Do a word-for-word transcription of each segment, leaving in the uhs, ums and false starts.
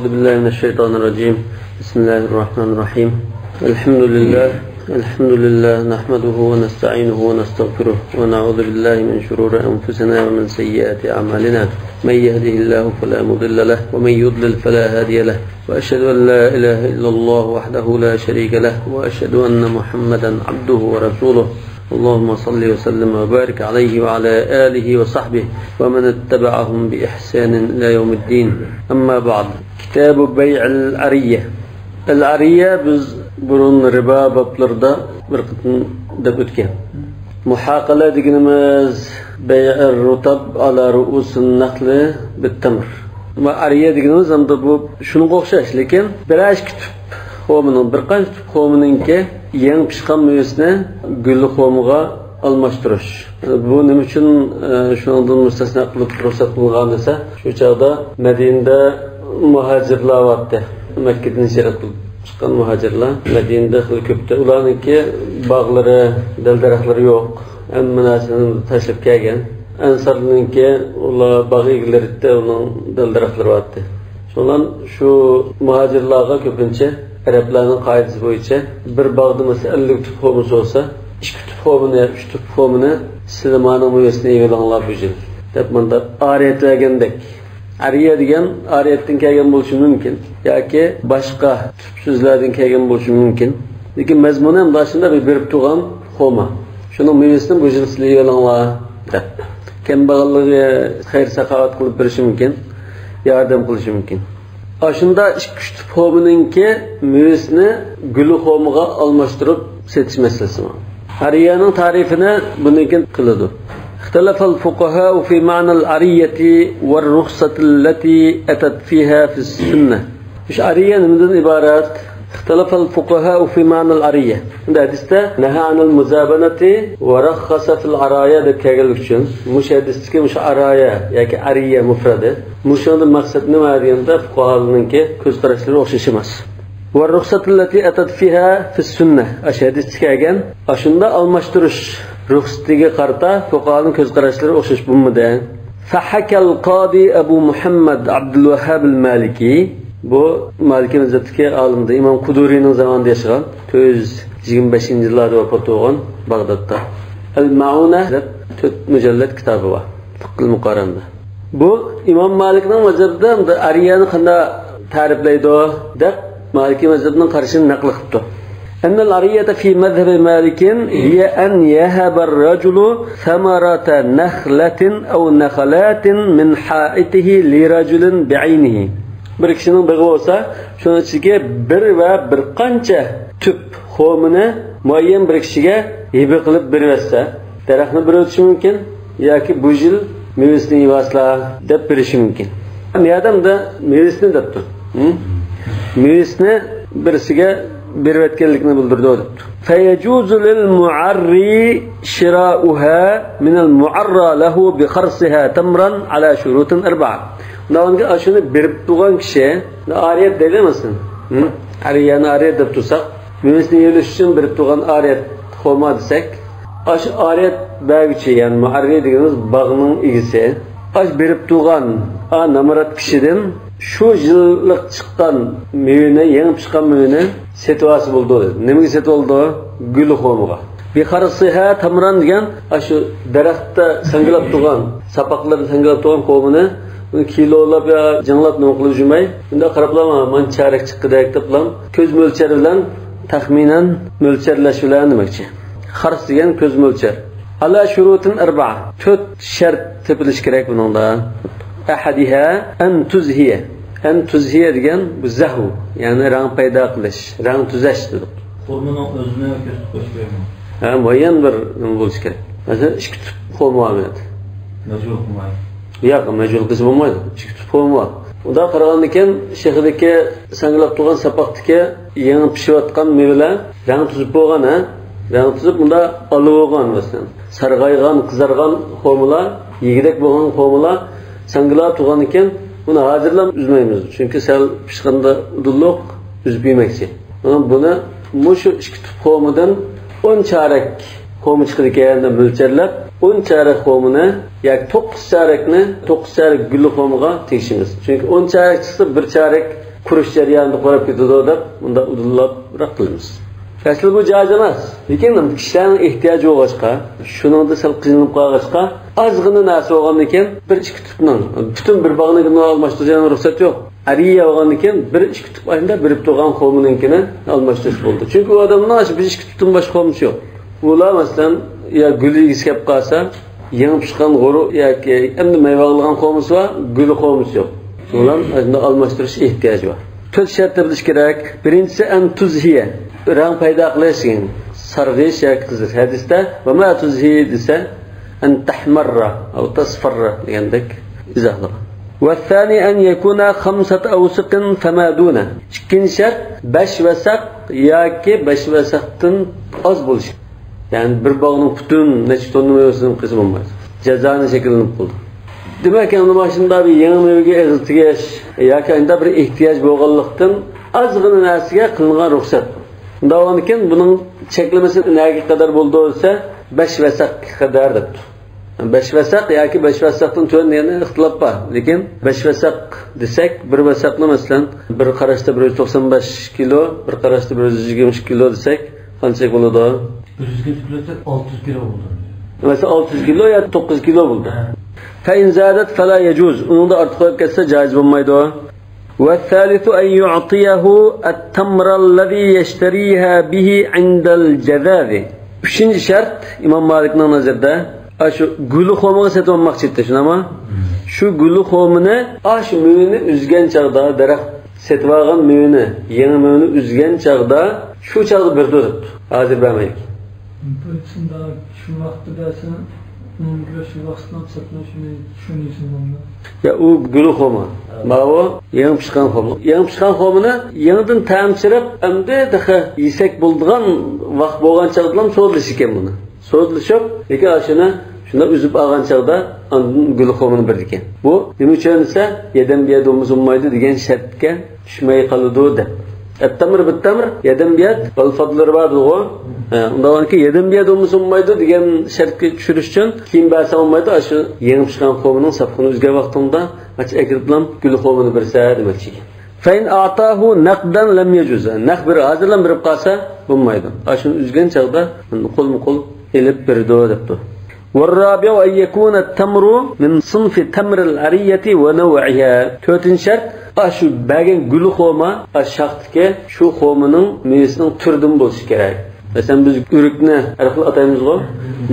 أعوذ بالله من الشيطان الرجيم. بسم الله الرحمن الرحيم. الحمد لله. الحمد لله نحمده ونستعينه ونستغفره ونعوذ بالله من شرور أنفسنا ومن سيئات أعمالنا. من يهده الله فلا مضل له ومن يضلل فلا هادي له. وأشهد أن لا إله إلا الله وحده لا شريك له وأشهد أن محمدا عبده ورسوله. اللهم صل وسلم وبارك عليه وعلى آله وصحبه ومن اتبعهم بإحسان إلى يوم الدين. أما بعد. كتاب بيع العرية. ئەل ئەرىيە بىز بۇرۇن رىبا بابلىرىدا بىر قېتىم دەپ ئۆتكەن. مۇھاقەلە دېگىنىمىز بەيئىر رۇتاب ئالا رۇئۇسىن نەخلى بىتتەمر. ۋە ئەرىيە دېگىنىمىز ئەمدى بۇ شۇنىڭغا ئوخشاش، لېكىن بىرەر ئىككى تۈپ خورمىنىڭ، بىر قانچە تۈپ خورمىنىڭكى يېڭى پىشقان مېۋىسىنى گۈل خورمىغا ئالماشتۇرۇش. بۇ نېمە ئۈچۈن، ئە، شۇنىڭدىن مۇستەسنا قىلىپ رۇخسەت قىلغان دېسە، شۇ چاغدا مەدىنىدە مۇھاجىرلار بارتتى. مەككىدىن ھىجرەت قىلىپ چىققان مۇھاجىرلار مەدىنىدە خېلى كۆپتى. ئۇلارنىڭكى باغلىرى، دەل-دەرەخلىرى يوق. ھەممە نەرسىنى تاشلاپ كەلگەن. ئەنسارنىڭكى ئۇلار باغ ئىگىلىرى ئىدى، ئۇنىڭ دەل-دەرەخلىرى بارتتى. شۇنىڭ بىلەن شۇ مۇھاجىرلارغا كۆپىنچە ئەرەبلەرنىڭ قائىدىسى بويىچە بىر باغدا مەسىلەن ئەللىك تۈپ خورمىسى بولسا، ئىككى تۈپ خورمىنى، ئۈچ تۈپ خورمىنى سىلىمانىڭ مېۋىسىنى ئېلىۋېلىڭلار بۇ يىل دەپ مۇنداق ئارىيەت بەرگەندەك. ئەرىيە دېگەن ئارىيەتتىن كەلگەن بولۇشى مۇمكىن ياكى باشقا تۈپ سۆزلەردىن كەلگەن بولۇشى مۇمكىن. لېكىن مەزمۇنى ھەم شۇنداق بىر بېرىپ تۇرغان خورما. شۇنىڭ مېۋىسىنى بۇ يىل سىلەر يېۋېلىڭلار دەپ. كەمبەغەللىككە خەير-ساخاۋەت قىلىپ بېرىشى مۇمكىن، ياردەم قىلىشى مۇمكىن. ئاشۇنداق ئىككى-ئۈچ تۈپ خورمىنىڭكى مېۋىسىنى گۈل خورمىغا ئالماشتۇرۇپ سېتىش مەسىلىسى بار. ئەرىيەنىڭ تەرىپىنى بۇندىن كېيىن قىلىدۇ. اختلف الفقهاء في معنى العرية والرخصة التي أتت فيها في السنة. مۇشۇ ئەرىيە نېمىدىن ئىبارەت؟ اختلف الفقهاء في معنى العرية. ئەمدى ھەدىستە نهى عن المزابنة ورخص في العرايا دەپ كەلگەنلىكى ئۈچۈن، مۇشۇ ھەدىستىكى مۇشۇ ئارايا ياكى ئەرىيە مۇپرەتى، مۇشۇنىڭدىن مەقسەت نېمە دېگەندە، فۇقاھالارنىڭكى كۆز قاراشلىرى ئوخشاش ئەمەس. والرخصة التي أتت فيها في السنة. ئاشۇ ھەدىستە كەلگەن ئاشۇنداق ئالماشتۇرۇش رۇخسىتىگە قارىتا فۇقاھانىڭ كۆز قاراشلىرى ئوخشاش بولمىدى. فحكى القاضي أبو محمد عبد الوهاب المالكي، بۇ مالىكىي مەزھەپتىكى ئالىمدۇر، ئىمام قۇدۇرىنىڭ زامانىدا ياشىغان، تۆت يۈز يىگىرمە بەشىنچى يىللاردا ۋاپات بولغان باغدادتا. ئەل مەئۇنە دەپ تۆت مۇجەللەت كىتابى بار، فىقھىل مۇقارەندە. بۇ ئىمام مالىكنىڭ مەزھىپىدە ئەرىيەنى قانداق تەرىپلەيدۇ دەپ، مالىكىي مەزھىپنىڭ قارىشىنى نەقىل قىپتۇ. أن العرية في مذهب مالك هي أن يهب الرجل ثمرة نخلة أو نخلات من حائطه لرجل بعينه. بىر كىشىنىڭ بېغى بولسا، شۇنىڭ ئىچىدىكى بىر ۋە بىر قانچە تۈپ خورمىنى مۇئەييەن بىر كىشىگە ھىبە قىلىپ بېرىۋەتسە، دەرەخنى بېرىۋېتىشى مۇمكىن ياكى بۇ يىل مېۋىسىنى يېۋەرسىلەر دەپ بېرىشى مۇمكىن. ياردەمدە مېۋىسىنى دەپتۇ. ھە؟ مېۋىسىنى بىرسىگە بېرىۋەتكەنلىكىنى بىلدۈرىدۇ دەپتۇ. فيجوز للمعري شراؤها من المعرى له بخرصها تمرا على شروط أربعة. ئۇنداق ئاشۇنى بېرىپ تۇرغان كىشى، ئارىيەت دەيلى مەسىلەن. ھە؟ ئەرىيەنى ئارىيەت دەپ تۇرساق، مېۋىسىنى يېيىش ئۈچۈن بېرىپ تۇرغان ئارىيەت خورما دېسەك، ئاشۇ ئارىيەت بەرگۈچى، يەنى مۇئەررى دېگىنىمىز باغنىڭ ئىگىسى. ئاشۇ بېرىپ تۇرغان، ئا، نامرات كىشىدىن شۇ يىللىق چىققان مېۋىنى، يېڭى پىشقان مېۋىنى سېتىۋالسا بولىدۇ. نېمىگە سېتىۋالىدۇ؟ گۈل خورمىغا. بخرصها تمرا دېگەن ئاشۇ دەرەختە ساڭگىلاپ تۇرغان، ساپاقلىرىدا ساڭگىلاپ تۇرغان خورمىنى، ئۇنى كىلولاپ يا جىڭلاپ نېمە قىلىپ يۈرمەي، بۇنداق قاراپلا، مانا چارەك چىققۇدەك دەپلا، كۆز مۆلچەر بىلەن، تەخمىنەن مۆلچەرلەش بىلەن دېمەكچى. خەرس دېگەن كۆز مۆلچەر. على شروط أربعة، تۆت شەرت تېپىلىشى كېرەك بۇنىڭدا. أحدها أن تزهي. أن تزهي دېگەن بۇ زەھۋ، يەنى رەڭ پەيدا قىلىش، رەڭ تۈزەش دېدۇق. خورمىنىڭ ئۆزىنى كۆرسىتىپ قويۇش كېرەكمۇ؟ ھە، مۇئەييەن بىر نېمە بولۇشى كېرەك. مەسىلەن، ئىككى تۈپ خورما بار. مەجبۇر قىلماي. ياق، مەجبۇر قىلسا بولمايدۇ. ئىككى تۈپ خورما بار. ئۇنداق قارىغاندىكىن، شېخىدىكى ساڭگىلاپ تۇرغان ساپاقتىكى يېڭى پىشىۋاتقان مېۋىلەر رەڭ تۈزۈپ بولغان، ھە؟ رەڭ تۈزۈپ، مۇندا ئالا بولغان، مەسىلەن، سارغايغان، قىزارغان خورمىلار يېگۈدەك بولغان خورمىلار ساڭگىلاپ تۇرغاندىكىن، بۇنى ھازىرلا ئۈزمەيمىز. چۈنكى سەل پىشقاندا ئۇدۇللۇق ئۈزۈپ يېمەكچى. بۇنى مۇشۇ ئىككى تۈپ خورمىدىن ئون چارەك خورما چىقىدىكەن دەپ مۆلچەرلەپ، ئون چارەك خورمىنى ياكى توققۇز چارەكنى، توققۇز چارەك گۈللۈك خورمىغا تېگىشىمىز. چۈنكى ئون چارەك چىقسا، بىر چارەك كۈرۈش جەريانىدا قۇراپ كېتىدۇ دەپ، مۇنداق ئۇدۇللاپراق قىلىمىز. ئەسلى بۇ جائىز ئەمەس. لېكىن كىشىلەرنىڭ ئېھتىياجى بولغاچقا، شۇنىڭدا سەل قىينىلىپ قالغاچقا، ئازغىنا نەرسە بولغاندىكىن، بىر ئىككى تۈپنىڭ، پۈتۈن بىر باغنىڭكىنى ئالماشتۇرۇشنىڭ رۇخسەت يوق. ئەرىيە بولغاندىكىن، بىر ئىككى تۈپ ئايدا بېرىپ تۇرغان خورمىنىڭكىنى ئالماشتۇرۇش بولىدۇ. چۈنكى ئۇ ئادەمنىڭ بىر ئىككى تۈپتىن باشقا خورمىسى يوق. ئۇلار، مەسىلەن، يا گۈل ئىگىسى كەپ قالسا، يېڭى پىشقان غورۇ ياكى ئەمدى مەيۋە ئالغان خورمىسى بار، گۈل خورمىسى يوق. ئۇلار ئالماشتۇرۇش ئېھتىياجى بار. تۆت شەرتنى بىلىش كېرەك. بىرىنچىسى، ئەن تۇزھىيە، رەڭ پەيدا قىلىش دېگەن، سارغىيىش ياكى قىزىرىش. ھەدىستە ۋە ما تۇزھى دېسە، ئەن تەھمەررە ئەۋ تەسفەررە دېگەندەك ئىزاھلىغان. والثاني أن يكون خمسة أوسق فما دون. ئىككىنچى شەرت، بەش ۋەسەق ياكى بەش ۋەسەقتىن ئاز بولۇشى. يەنى بىر باغنىڭ پۈتۈن نەچچە توننا مېۋىسىنى قىلسا بولمايدۇ. جازانى شەكىللىنىپ قالىدۇ. دېمەك، ئەمدى مانا شۇنداق بىر يېڭى مېۋىگە ئېغىز تېگىش ياكى ئەمدى بىر ئېھتىياج بولغانلىقتىن، ئازغىنا نەرسىگە قىلىنغان رۇخسەت. ئۇنداق بولغاندىكىن، بۇنىڭ چەكلىمىسى نەگە قەدەر بولىدۇ دېسە، بەش ۋەسەققە قەدەر دەپتۇ. بەش ۋەسەق ياكى بەش ۋەسەقتىن تۆۋەن دېگەندە ئىختىلاپ بار. لېكىن بەش ۋەسەق دېسەك، بىر ۋەسەقنى، مەسىلەن، بىر قاراشتا بىر يۈز توقسان بەش كىلو، بىر قاراشتا بىر يۈز يىگىرمە ئىككى كىلو دېسەك، قانچىلىك بولىدۇ؟ بىر يۈزگە تۈپلىسەك، ئالتە يۈز كىلو بولىدۇ. مەسىلەن، ئالتە يۈز كىلو يا توققۇز يۈز كىلو بولدى. ھە. فإن زادت فلا يجوز. ئۇنىڭدا ئارتۇق بولۇپ كەتسە، جائىز بولمايدۇ. والثالث أن يعطيه التمر الذي يشتريها به عند الجذاذ. ئۈچىنچى شەرت، ئىمام مالىكنىڭ نەزىرىدە، ئاشۇ گۈللۈك خورمىغا سېتىۋالماقچى ئىدى، شۇنداقمۇ؟ شۇ گۈللۈك خورمىنى، ئاشۇ مېۋىنى ئۈزگەن چاغدا، دەرەخ سېتىۋالغان مېۋىنى، يېڭى مېۋىنى ئۈزگەن چاغدا، شۇ چاغدا بېرىدۇ دەپتۇ. ھازىر بەرمەيدۇ. بىر شۇنداق، شۇ ۋاقىتتا بەرسە، ئۇنىڭ شۇ ۋاقىتتا سەپنى شۇنى، شۇنى يېسۇن بولمايدۇ. يا، ئۇ گۈللۈك خورما. ماۋۇ يېڭى پىشقان خورما. يېڭى پىشقان خورمىنى يېڭىدىن تەم چىرىپ، ئەمدى تېخى يېسەك بولىدىغان ۋاقىت بولغان چاغدىلا سودىلىشىدىكەن بۇنى. سودىلىشىپ، لېكىن ئاشۇنى شۇنداق ئۈزۈپ ئالغان چاغدا ئاندىن گۈللۈك خورمىنى بېرىدىكەن. بۇ نېمە ئۈچۈن دېسە، يەدەن بىيەدە بولمىسا بولمايدۇ دېگەن شەرتكە چۈشمەي قالىدۇ دەپ. ئەتتەمر بىتتەمر، يەدەن بىيەد، ۋەل فەدلى رىبا دېدىغۇ. ھە، ئۇنداق بولغاندىكىن، يەدەن بىيەدە بولمىسا بولمايدۇ دېگەن شەرتكە چۈشۈرۈش ئۈچۈن، كېيىن بەرسە بولمايدۇ، ئاشۇ يېڭى پىشقان خورمىنىڭ ساپىقىنى ئۈزگەن ۋاقتىڭدا، ئاچ ئەكىرىپلام گۈل خورمىنى بېرىسە دېمەكچى. فإن أعطاه نقدا لم يجز. نەق بىر ھازىرلا بېرىپ قالسا بولمايدۇ. ئاشۇنى ئۈزگەن چاغدا قولمۇ قول ئېلىپ بېرىدۇ دەپتۇ. والرابع أن يكون التمر من صنف تمر العرية ونوعها. تۆتىنچى شەرت، ئاشۇ بەرگەن گۈل خورما، ئاشۇ شاختىكى شۇ خورمىنىڭ مېۋىسىنىڭ تۈرىدىن بولۇشى كېرەك. مەسىلەن، بىز ئۆرۈكنى ھەر خىل ئاتايمىزغۇ،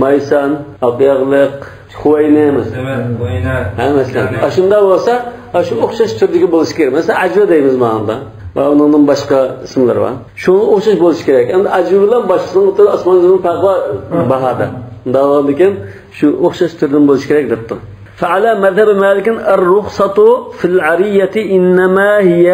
مايسان، ئاق ياغلىق، خۇۋەينە، مەسىلەن. ھە، مەسىلەن. ئاشۇنداق بولسا، ئاشۇ ئوخشاش تۈردىكى بولۇشى كېرەك. مەسىلەن، ئەجۋە دەيمىز ماڭا. ۋە ئۇنىڭدىن باشقا ئىسىملار بار. شۇنىڭغا ئوخشاش بولۇشى كېرەك. ئەمدى ئەجۋە بىلەن باشقىسىنىڭ ئوتتۇرىدا ئاسمان زېمىن پەرقى بار باھادا. ئۇنداق بولغاندىكىن، شۇ ئوخشاش تۈردىن بولۇشى كېرەك دەپتۇ. فعلى مذهب مالك الرخصة في العرية إنما هي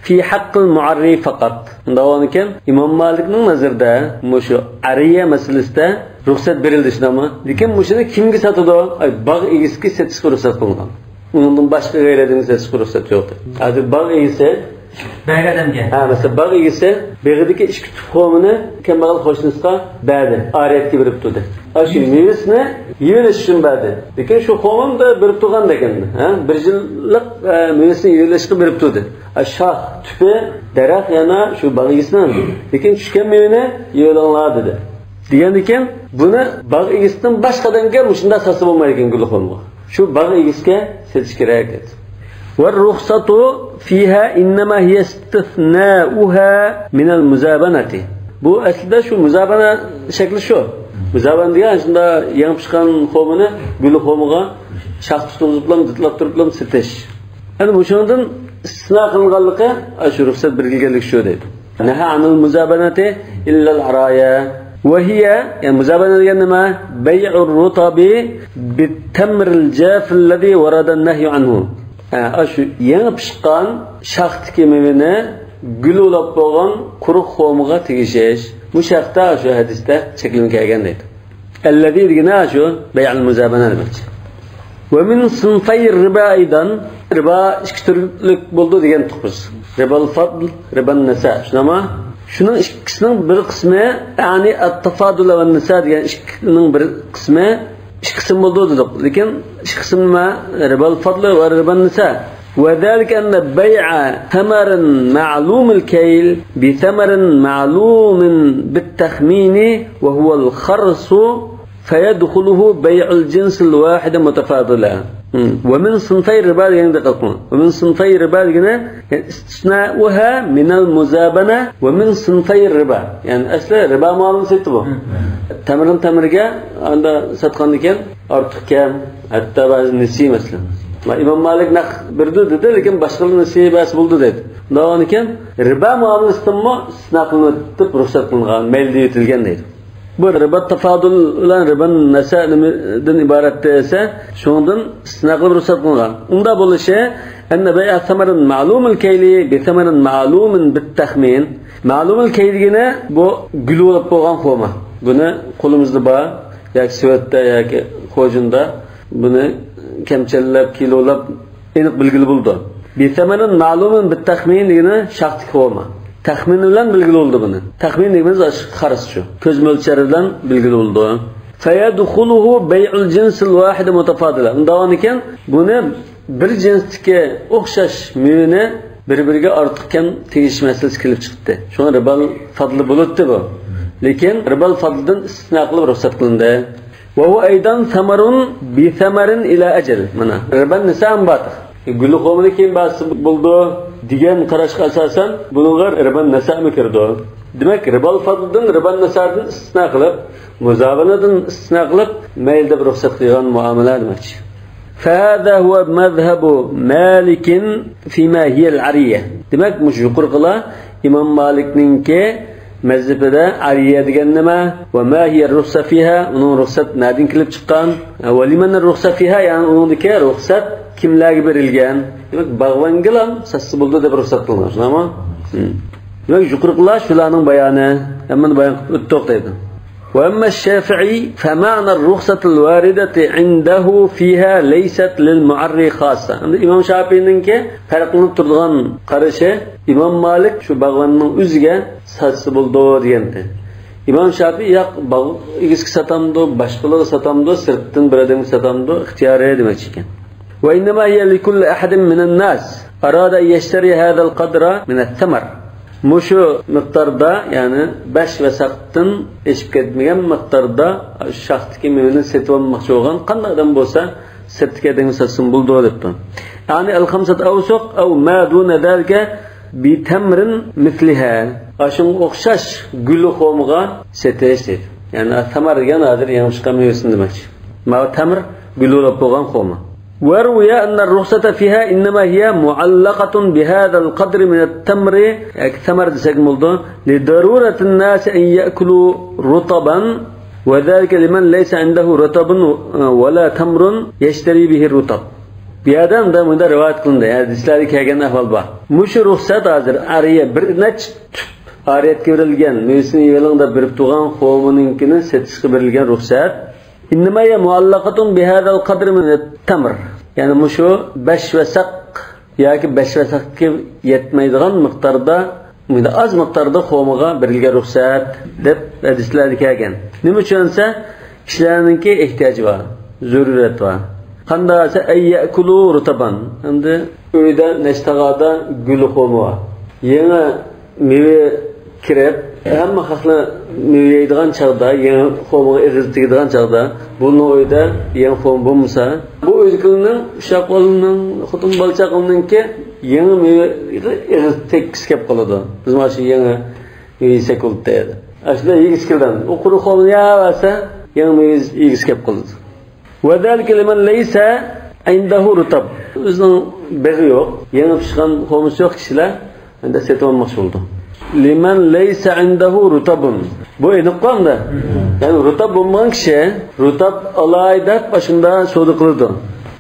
في حق المعري فقط. ئۇنداق بولغاندىكىن، ئىمام مالىكنىڭ نەزىرىدە مۇشۇ ئەرىيە مەسىلىسىدە رۇخسەت بېرىلدى، شۇنداقمۇ؟ لېكىن مۇشۇنى كىمگە ساتىدۇ؟ ئاي، باغ ئىگىسىگە سېتىشقا رۇخسەت قىلىنغان. ئۇنىڭدىن باشقا غەيرىي ئادەمگە سېتىشقا رۇخسەت يوق. ھازىر باغ ئىگىسى، بەرگەن ئادەمگە. ھە، مەسىلەن، باغ ئىگىسى بېغىدىكى ئىككى تۈپ خورمىنى كەمبەغەل قوشنىسىغا بەردى، ئارىيەتكە بېرىپ تۇردى. ئاشۇ مېۋىسىنى يېۋېلىش ئۈچۈن بەردى. لېكىن شۇ خورمىنى بېرىپ تۇرغاندەك ئەمدى، ھە، بىر يىللىق، ئە، مېۋىسىنى يېۋىلىشقا بېرىپ تۇردى. ئە، شاخ، تۈپى، دەرەخ يەنە شۇ باغ ئىگىسىنىڭ. لېكىن چۈشكەن مېۋىنى يېۋىلىڭلار دېدى. دېگەندىكىن، بۇنى باغ ئىگىسىدىن باشقا ئادەمگە مۇشۇنداق ساتسا بولمايدىكەن گۈل خورما. شۇ باغ ئىگىسىگە سېتىش كېرەك دېدى. والرخصة فيها إنما هي استثناؤها من المزابنة. بۇ ئەسلىدە شۇ مۇزابەنە شەكلى شۇ. مۇزابەنە دېگەن شۇنداق يېڭى پىشقان خورمىنى گۈل خورمىغا شاخ تۇتقۇزۇپلا، جىتلاپ تۇرۇپلا سېتىش. ئەنە مۇشۇنىڭدىن ئىستىسنا قىلىنغانلىقى، ئاشۇ رۇخسەت بېرىلگەنلىكى شۇ دەيدۇ. نهى عن المزابنة إلا العرايا. وهي، يەنى مۇزابەنە دېگەن نېمە؟ بيع الرطب بالتمر الجاف الذي ورد النهي عنه. ھە، ئاشۇ يېڭى پىشقان شاختىكى مېۋىنى گۈل بولاپ بولغان قۇرۇق خورمىغا تېگىشىش. مۇشۇ ھەقتە شۇ ھەدىستە چەكلىمە كەلگەن دەيدۇ. الذي دېگىنى شۇ بيع المزابنة دېمەكچى. ومن صنفي الربا أيضا، رىبا ئىككى تۈرلۈك بولىدۇ دېگەنتۇق بىز. ربا الفضل، ربا النسيئة. شۇنداقمۇ؟ شۇنىڭ ئىككىسىنىڭ بىر قىسمى، يەنى التفاضل والنسيئة دېگەن ئىككىنىڭ بىر قىسمى ئىككى قىسىم بولىدۇ دېدۇق. لېكىن ئىككى قىسىم نېمە؟ رىبال فەدلى ۋە رىبان نىسا. وذلك أن بيع ثمر معلوم الكيل بثمر معلوم بالتخمين وهو الخرص فيدخله بيع الجنس الواحد متفاضلا. ھىم. ومن صنفي الربا دېگەنگە دىققەت قىلىڭ. ومن صنفي الربا دېگىنى، يەنى استثناؤها من المزابنة ومن صنفي الربا. يەنى ئەسلى رىبا مۇئامىلىسى ئىدى بۇ. ھىم. تەمرىنى تەمرىگە ئاندا ساتقاندىكىن ئارتۇق كەم، ھەتتا بەزى نېسى مەسىلەن. ئىمام مالىك نەق بېرىدۇ دېدى، لېكىن باشقىلار نېسى بەرسە بولىدۇ دېدى. ئۇنداق بولغاندىكىن رىبا مۇئامىلىسىدىنمۇ ئىستىسنا قىلىنىپ رۇخسەت قىلىنغان، مەيلىدە يېتىلگەن دەيدۇ. بۇ رىبا تافادۇل بىلەن رىبا نەسە نېمىدىن ئىبارەت دېسە، شۇنىڭدىن ئىستىسنا قىلىپ رۇخسەت قىلىنغان. ئۇنداق بولۇشى، أن بيع ثمر معلوم الكيل بثمر معلوم بالتخمين. مەلۇمۇل كەي دېگىنى بۇ گۈل بولۇپ بولغان خورما. بۇنى قولىمىزدا بار، ياكى سېۋەتتە، ياكى خوجۇندا بۇنى كەمچەللەپ، كىلولاپ ئېنىق بىلگىلى بولىدۇ. بثمر معلوم بالتخمين دېگىنى شاختىكى خورما. تەخمىن بىلەن بىلگىلى بولىدۇ بۇنى. تەخمىن دېگىنىمىز ئاشۇ خەرىس شۇ. كۆز مۆلچەرى بىلەن بىلگىلى بولىدۇ. فيدخله بيع الجنس الواحد متفاضلا. ئۇنداق بولغاندىكىن بۇنى بىر جىنستىكى ئوخشاش مېۋىنى بىر-بىرىگە ئارتۇق كەم تېگىشىش مەسىلىسى كېلىپ چىقتى. شۇڭا رىبال فەدلى بولاتتى بۇ. لېكىن رىبال فەدلىدىن ئىستىسنا قىلىپ رۇخسەت قىلىندى. وهو أيضا ثمر بثمر إلى أجل. مانا، رىبا نەسەمۇ بار. گۈل خورمىنى كېيىن بەرسە بولىدۇ دېگەن قاراشقا ئاساسەن، بۇنىڭغا رىبا نەسەمۇ كىرىدۇ. دېمەك، رىبال فەدلىدىن، رىبا نەسەدىن ئىستىسنا قىلىپ، مۇزابەنەدىن ئىستىسنا قىلىپ، مەيلى دەپ رۇخسەت قىلغان مۇئامىلە دېمەكچى. فهذا هو مذهب مالك في ما هي العرية. دېمەك، مۇشۇ يۇقىرىقىلار ئىمام مالىكنىڭكى مەزھىپىدە ئارىيە دېگەن نېمە؟ وما هي الرخصة فيها؟ ئۇنىڭ رۇخسەت نەدىن كېلىپ چىققان؟ ولمن الرخصة فيها؟ يەنى ئۇنىڭدىكى رۇخسەت كىملەرگە بېرىلگەن؟ دېمەك، باغۋەنگىلا ساتسا بولىدۇ دەپ رۇخسەت قىلغان، شۇنداقمۇ؟ ھىم. دېمەك، يۇقىرىقىلار شۇلارنىڭ بايانى. ھەممىنى بايان قىلىپ ئۆتتۇق دەيدۇ. وأما الشافعي فمعنى الرخصة الواردة عنده فيها ليست للمعري خاصة. ئەمدى ئىمام شاپىئىنىڭكى پەرقلىنىپ تۇرىدىغان قارىشى، ئىمام مالىك شۇ باغۋەننىڭ ئۆزىگە ساتسا بولىدۇ دېگەنتى. ئىمام شاپىئى ياق، باغ ئىگىسىگە ساتامدۇ، باشقىلارغا ساتامدۇ، سىرتتىن بىر ئادەمگە ساتامدۇ، ئىختىيارى دېمەكچى ئىكەن. وإنما هي لكل أحد من الناس أراد أن يشتري هذا القدر من الثمر. مۇشۇ مىقداردا، يەنى بەش ۋەسەقتىن ئېشىپ كەتمىگەن مىقداردا شاختىكى مېۋىنى سېتىۋالماقچى بولغان قانداق ئادەم بولسا، سىرتتىكى ئادەمگە ساتسىمۇ بولىدۇ دەپتۇ. يەنى الخمسة أوسق أو ما دون ذلك بتمر مثلها. ئاشۇنىڭغا ئوخشاش گۈل خورمىغا سېتىش دەيدۇ. يەنى سەمەر دېگەن ھازىر يېڭى چىققان مېۋىسىنى دېمەكچى. ماۋۇ تەمر گۈل بولۇپ بولغان خورما. وروي أن الرخصة فيها إنما هي معلقة بهذا القدر من التمر، ياكى سەمەر دېسەكمۇ بولىدۇ، لضرورة الناس أن يأكلوا رطبا، وذلك لمن ليس عنده رطب ولا تمر يشتري به الرطب. بۇ يەردە مۇنداق، مۇنداق رىۋايەت قىلىندى، ھەدىسلەردە كەلگەن ئەھۋال بار. مۇشۇ رۇخسەت ھازىر ئارىيە بىر نەچچە تۈپ ئارىيەتكە بېرىلگەن، مېۋىسىنى يېۋېلىڭ دەپ بېرىپ تۇرغان خورمىنىڭكىنى سېتىشقا بېرىلگەن رۇخسەت. إنما هي معلقة بهذا القدر من التمر. يەنى مۇشۇ بەش ۋەسەق ياكى بەش ۋەسەقكە يەتمەيدىغان مىقداردا، ئاز مىقداردا خورمىغا بېرىلگەن رۇخسەت دەپ ھەدىسلەردە كەلگەن. نېمە ئۈچۈن دېسە، كىشىلەرنىڭكى ئېھتىياجى بار، زۆرۈرىيەت بار. قانداق دېسە، أن يأكلوا رطبا. ئەمدى ئۆيدە نەچچە تاغاردا گۈل خورما بار. يېڭى مېۋە كىرىپ، ھەممە خەقلەر مېۋە يەيدىغان چاغدا، يېڭى خورمىغا ئېغىز تېگىدىغان چاغدا، بۇنىڭ ئۆيدە يېڭى خورما بولمىسا، بۇ ئۆيدىكىلەرنىڭ، ئۇششاق بالىنىڭ، خوتۇن بالا چاقىلىرنىڭكى يېڭى مېۋىگە ئېغىز تەگكۈسى كەپ قالىدۇ. بىز مانا شۇ يېڭى مېۋە يېسەك بولدى دەيدۇ. ئاشۇنداق يېگۈسى كېلىدۇ. ئۇ قۇرۇق خورمىنى يەۋەرسە، يېڭى مېۋە يېگۈسى كەپ قالىدۇ. وذلك لمن ليس عنده رطب. ئۆزىنىڭ بېغى يوق، يېڭى پىشقان خورمىسى يوق كىشىلەر ئەمدى سېتىۋالماقچى بولىدۇ. لمن ليس عنده رطب. بۇ ئېنىققۇ ئەمدى. يەنى رۇتاب بولمىغان كىشى رۇتاب ئالاي دەپ ئاشۇنداق سودا قىلىدۇ.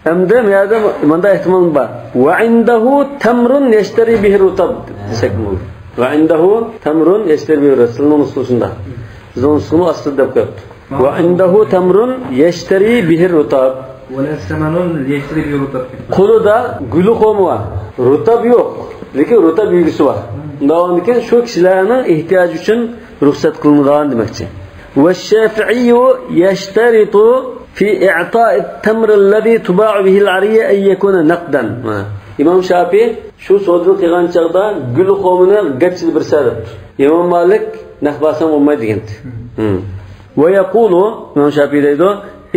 ئەمدى بۇ يەردە مۇنداق ئېھتىمال بار. وعنده تمر يشتري به الرطب دېسەك بولىدۇ. وعنده تمر يشتري به الرطب. سىلىنىڭ نۇسخىسى شۇنداق. بىزنىڭ نۇسخىمۇ ئاستىدا دەپ قويۇپتۇ. وعنده تمر يشتري به الرطب. ولا ثمر يشتري به الرطب. قولىدا گۈلى خورما بار، رۇتاب يوق، لېكىن رۇتاب يېگۈسى بار. ئۇنداق بولغاندىكىن شۇ كىشىلەرنىڭ ئېھتىياجى ئۈچۈن رۇخسەت قىلىنغان دېمەكچى. والشافعي يشترط في إعطاء التمر الذي تباع به العرية أن يكون نقدا. ھە. ئىمام شافىئى شۇ سودىنى قىلغان چاغدا گۈل خۇمىنى گەجچىدە بېرىسەن دەپتۇ. ئىمام مالىك نەق بەرسەڭ بولمايدۇ دېگەنتى. ھىم. ويقول، ئىمام شافىئى دەيدۇ،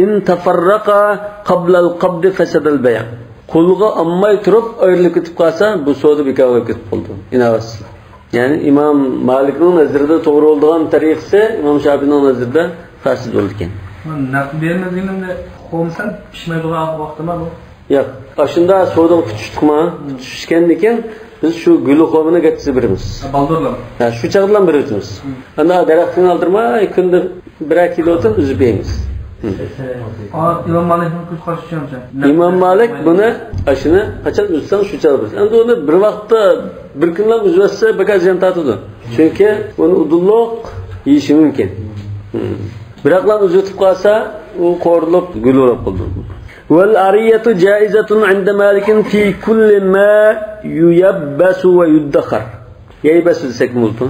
إن تفرقا قبل القبض فسد البيع. قولغا ئالماي تۇرۇپ ئايرىلىپ كېتىپ قالسا، بۇ سودا بىكار بولۇپ كېتىپ قالىدۇ. ئىناۋەتسىزلىك. يەنى ئىمام مالىكنىڭ نەزىرىدە توغرا بولىدىغان تەرىقىسى ئىمام شافىئىنىڭ نەزىرىدە فاسىد بولىدىكەن. نەق بېرىمىز دېگەندە، خۇمسەن پىشمايدىغان ۋاقتىما بۇ؟ ياق، ئاشۇنداق سودىغا پۈتۈشتۇقما؟ پۈتۈشكەندىن كېيىن بىز شۇ گۈل خۇمىنى گەجچىدە بېرىمىز. ھە، بالدۇرلا. ھە، شۇ چاغدىلا بېرىۋېتىمىز. ئەمما دەرەختىن ئالدۇرماي كۈندە بىرەر كىلودىن ئۈزۈپ يەيمىز. ئا، ئىمام مالىكنىڭ كۆز قارىشى چۈشەنچە. ئىمام مالىك بۇنى، ئاشۇنى قاچان ئۈزسەڭ شۇ چاغدا بېرىسەن. ئەمدى ئۇنى بىر ۋاقىتتا بىر كۈنلا ئۈزۈۋەتسە بەك زىيان تارتىدۇ. چۈنكى ئۇنى ئۇدۇللۇق يېيىشى مۇمكىن. بىراقلا ئۈزۈۋېتىپ قالسا ئۇ قورۇلۇپ گۈل بولۇپ قالىدۇ. والعرية جائزة عند مالك في كل ما ييبس ويدخر. ييبس دېسەك بولىدۇ.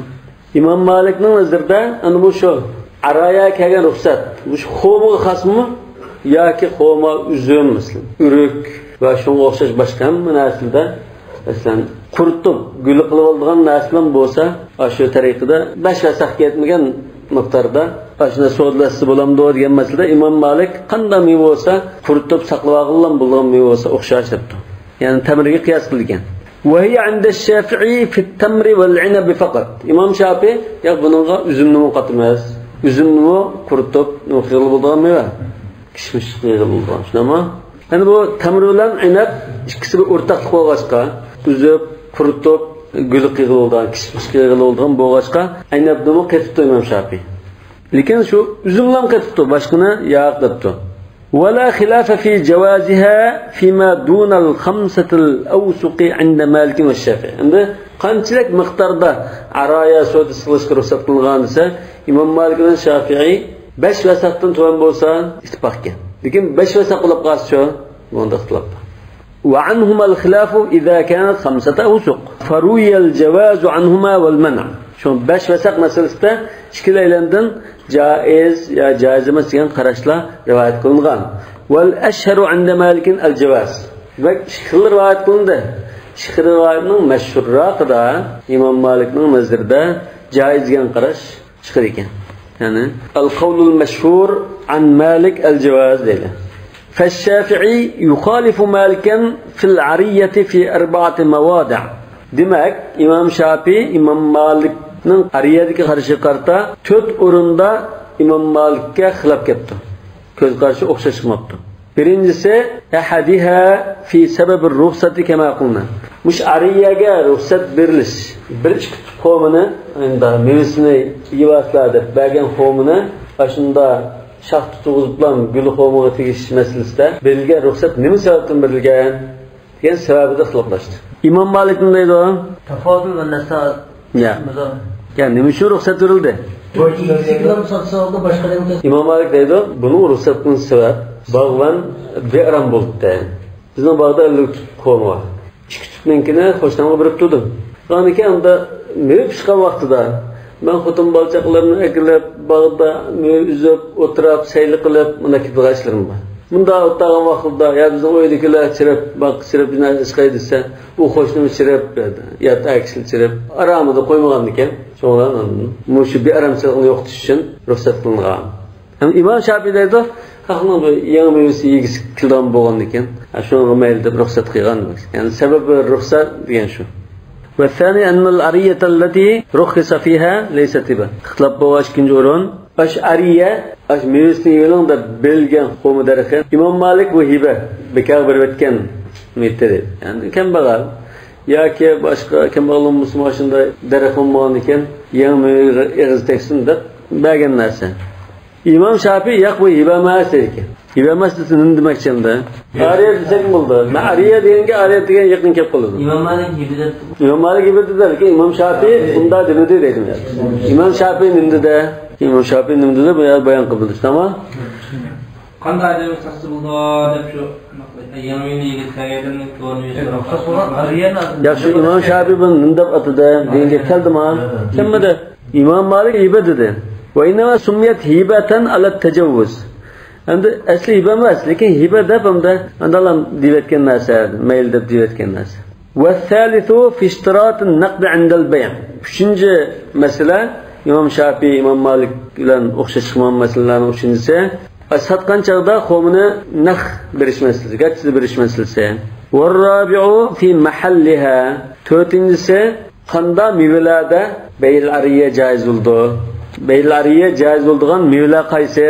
ئىمام مالىكنىڭ نەزىرىدە ئەنە مۇشۇ ئارايە كەلگەن رۇخسەت مۇشۇ خۇمىغا خاسمۇ ياكى خۇما، ئۈزۈم، مەسىلەن، ئۆرۈك ۋە شۇنىڭغا ئوخشاش باشقا ھەممە نەرسىلەردە، مەسىلەن، قۇرۇتۇپ گۈل قىلىۋالىدىغان نەرسىلەرمۇ بولسا، ئاشۇ تەرىقىدە بەش ۋەسەقكە يەتمىگەن مىقداردا ئاشۇنداق سودىلاشسا بولامدۇ دېگەن مەسىلىدە ئىمام مالىك قانداق مېۋە بولسا، قۇرۇتۇپ ساقلىۋالغىلىلا بولىدىغان مېۋە بولسا ئوخشاش دەپتۇ. يەنى تەمرىگە قىياس قىلىدىكەن. وهي عند الشافعي في التمر والعنب فقط. ئىمام شافىئى، ياق، بۇنىڭغا ئۈزۈمنىمۇ قاتىمىز. ئۈزۈمنىمۇ قۇرۇتۇپ، نېمە قىلغىلى بولىدىغان مېۋە. كىشمىش قىلغىلى بولىدىغان، شۇنداقمۇ؟ يەنى بۇ تەمرى بىلەن ئەينەب ئىككىسى بىر ئورتاقلىق بولغاچقا، ئۈزۈپ، قۇرۇتۇپ، گۈل قىلغىلى بولىدىغان، كىشمىش قىلغىلى بولىدىغان بولغاچقا، ئەينەبنىمۇ قېتىپتۇ ئىمام شافىئى. لېكىن شۇ ئۈزۈملەرنى قېتىپتۇ، باشقىنى ياق دەپتۇ. ولا خلاف في جوازها فيما دون الخمسة الأوسق عند مالك والشافعي. ئەمدى قانچىلىك مىقداردا ئارايە سودىسى قىلىشقا رۇخسەت قىلىنغان دېسە، ئىمام مالىك بىلەن شافىئى بەش ۋەسەقتىن تۆۋەن بولسا ئىتتىپاق ئىكەن. لېكىن بەش ۋەسەق بولۇپ قالسىچۇ؟ بۇندا ئىختىلاپ بار. وعنهما الخلاف إذا كانت خمسة أوسق، فروي الجواز عنهما والمنع. شۇ بەش ۋەسەق مەسىلىسىدە ئىككىلەيلەندىن جائىز يا جائىز ئەمەس دېگەن قاراشلار رىۋايەت قىلىنغان. والأشهر عند مالك الجواز. دېمەك، ئىككى خىل رىۋايەت قىلىندى. ئىككى خىل رىۋايەتنىڭ مەشھۇرراقىدا ئىمام مالىكنىڭ نەزىرىدە جائىز دېگەن قاراش چىقىدىكەن. يەنى، القول المشهور عن مالك الجواز دەيدۇ. فالشافعي يخالف مالكا في العرية في أربعة مواضع. دېمەك، ئىمام شافىئى ئىمام مالىكنىڭ ئارىيەدىكى قارىشىغا قارىتا تۆت ئورۇندا ئىمام مالىككە خىلاپ كەپتۇ. كۆز قارىشى ئوخشاش قىلماپتۇ. بىرىنچىسى، أحدها في سبب الرخصة كما قلنا. مۇشۇ ئارىيەگە رۇخسەت بېرىلىش، بىر ئىككى تۈپ خۇمىنى، ئەمدى مېۋىسىنى يېۋەرسىلەر دەپ بەرگەن خۇمىنى، ئاشۇنداق شاختا تۇتقۇزۇپلا گۈل خۇمىغا تېگىش مەسىلىسىدە بېرىلگەن رۇخسەت نېمە سەۋەبتىن بېرىلگەن دېگەن سەۋەبىدە ئىختىلاپلاشتى. ئىمام مالىك نېمە دەيدۇ؟ تافاضۇل ۋە نەسا يا. يا، نېمە ئۈچۈن رۇخسەت بېرىلدى؟ بۇ ئىگىسى بىلەن ساتسا ئالدى باشقا نېمە؟ ئىمام مالىك دەيدۇ، بۇنىڭ رۇخسەت قىلىنىش سەۋەب، باغۋەن بىئارام بولۇپتۇ. بىزنىڭ باغدا ئەللىك تۈپ خۇمى بار. ئىككى تۈپنىڭكىنى قوشنامغا بېرىپ تۇردۇم. ئاندىن كېيىن ئاندا مېۋە پىشقان ۋاقتىدا مەن خوتۇن بالا چاقىلىرىمنى ئەكېلىپ، باغدا مېۋە ئۈزۈپ، ئولتۇراپ، سەيلە قىلىپ، مۇنداق كېتىدىغان ئىشلىرىم بار. مۇنداق ئولتۇرغان ۋاقتىدا يا بىزنىڭ ئۆيدىكىلەر چىرىپ، باغقا چىرىپ، بىنا ئىشقاي دېسە، ئۇ قوشنىمۇ چىرىپ، يا ئەر كىشىلەر چىرىپ، ئارامىدا قويمىغاندىكىن، شۇڭا مۇشۇ بىئارامچىلىقنى يوقىتىش ئۈچۈن رۇخسەت قىلىنغان. ھەم ئىمام شافىئى دەيدۇ، خەقنىڭ بىر يېڭى مېۋىسى يېگۈسى كېلىدىغان بولغاندىكىن، شۇنىڭغا مەيلى دەپ رۇخسەت قىلغان. يەنى سەۋەبى رۇخسەت دېگەن شۇ. والثاني أن العرية التي رخص فيها ليست هبة. ئىختىلاپ بولغان ئىككىنچى ئورۇن، ئاشۇ ئارىيە، ئاشۇ مېۋىسىنى يېۋېلىڭ دەپ بېرىلگەن خۇمى دەرىخى ئىمام مالىك بۇ ھىبە، بىكارغا بېرىۋەتكەن مېتىرى. يەنى كەمبەغەل ياكى باشقا كەمبەغەل بولمىسىمۇ ئاشۇنداق دەرەخ بولمىغاندىكىن يېڭى مېۋە ئېغىز تەگسۇن دەپ بەرگەن نەرسە. ئىمام شافىئى ياق، بۇ ھىبە ئەمەس دەيدىكەن. ھىبە ئەمەس دېسە نېمە دېمەكچى ئەمدى؟ ئارىيە دېسەك بولدى. مەن ئارىيە دېگەنگە ئارىيە دېگەن يېقىن كېلىپ قالىدۇ. ئىمام مالىك ھىبە دەپتۇ. ئىمام مالىك ھىبە دېدى، لېكىن ئىمام شافىئى ئۇنداق دېمىدى دەيدۇ. ئىمام شافىئى نېمە دېدى؟ ئىمام شافىئى نېمە دېدى؟ بۇ يەردە بايان قىلمىدى، تامام. قانداق ئادەم ساتسا بولىدۇ دەپ شۇ يېڭى مېۋىنى يېگۈزسە، يەردىن كۆرۈنۈش رۇخسەت بولغان ئارىيەنى ياخشى، ئىمام شافىئى بۇنى نېمە دەپ ئاتىدى دېگەنگە كەلدىما؟ كەلمىدى. ئىمام مالىك ھىبە دېدى. وإنما سميت هبة على التجوز. ئەمدى ئەسلى ھىبە ئەمەس، لېكىن ھىبە دەپ ئەمدى ئانداقلا دېيىۋەتكەن نەرسە، مەيلى دەپ دېيىۋەتكەن نەرسە. والثالث في اشتراط النقد عند البيع. ئۈچىنچى مەسىلە، ئىمام شافىئىي، ئىمام مالىك بىلەن ئوخشاش چىقمىغان مەسىلىلەرنىڭ ئۈچىنچىسى، ساتقان چاغدا خۇمىنى نەق بېرىش مەسىلىسى، گاچچىدا بېرىش مەسىلىسى. والرابع في محلها. تۆتىنچىسى، قانداق مېۋىلەردە بەيئۇل ئارىيە جائىز بولىدۇ؟ بەيئۇل ئارىيە جائىز بولىدىغان مېۋىلەر قايسى؟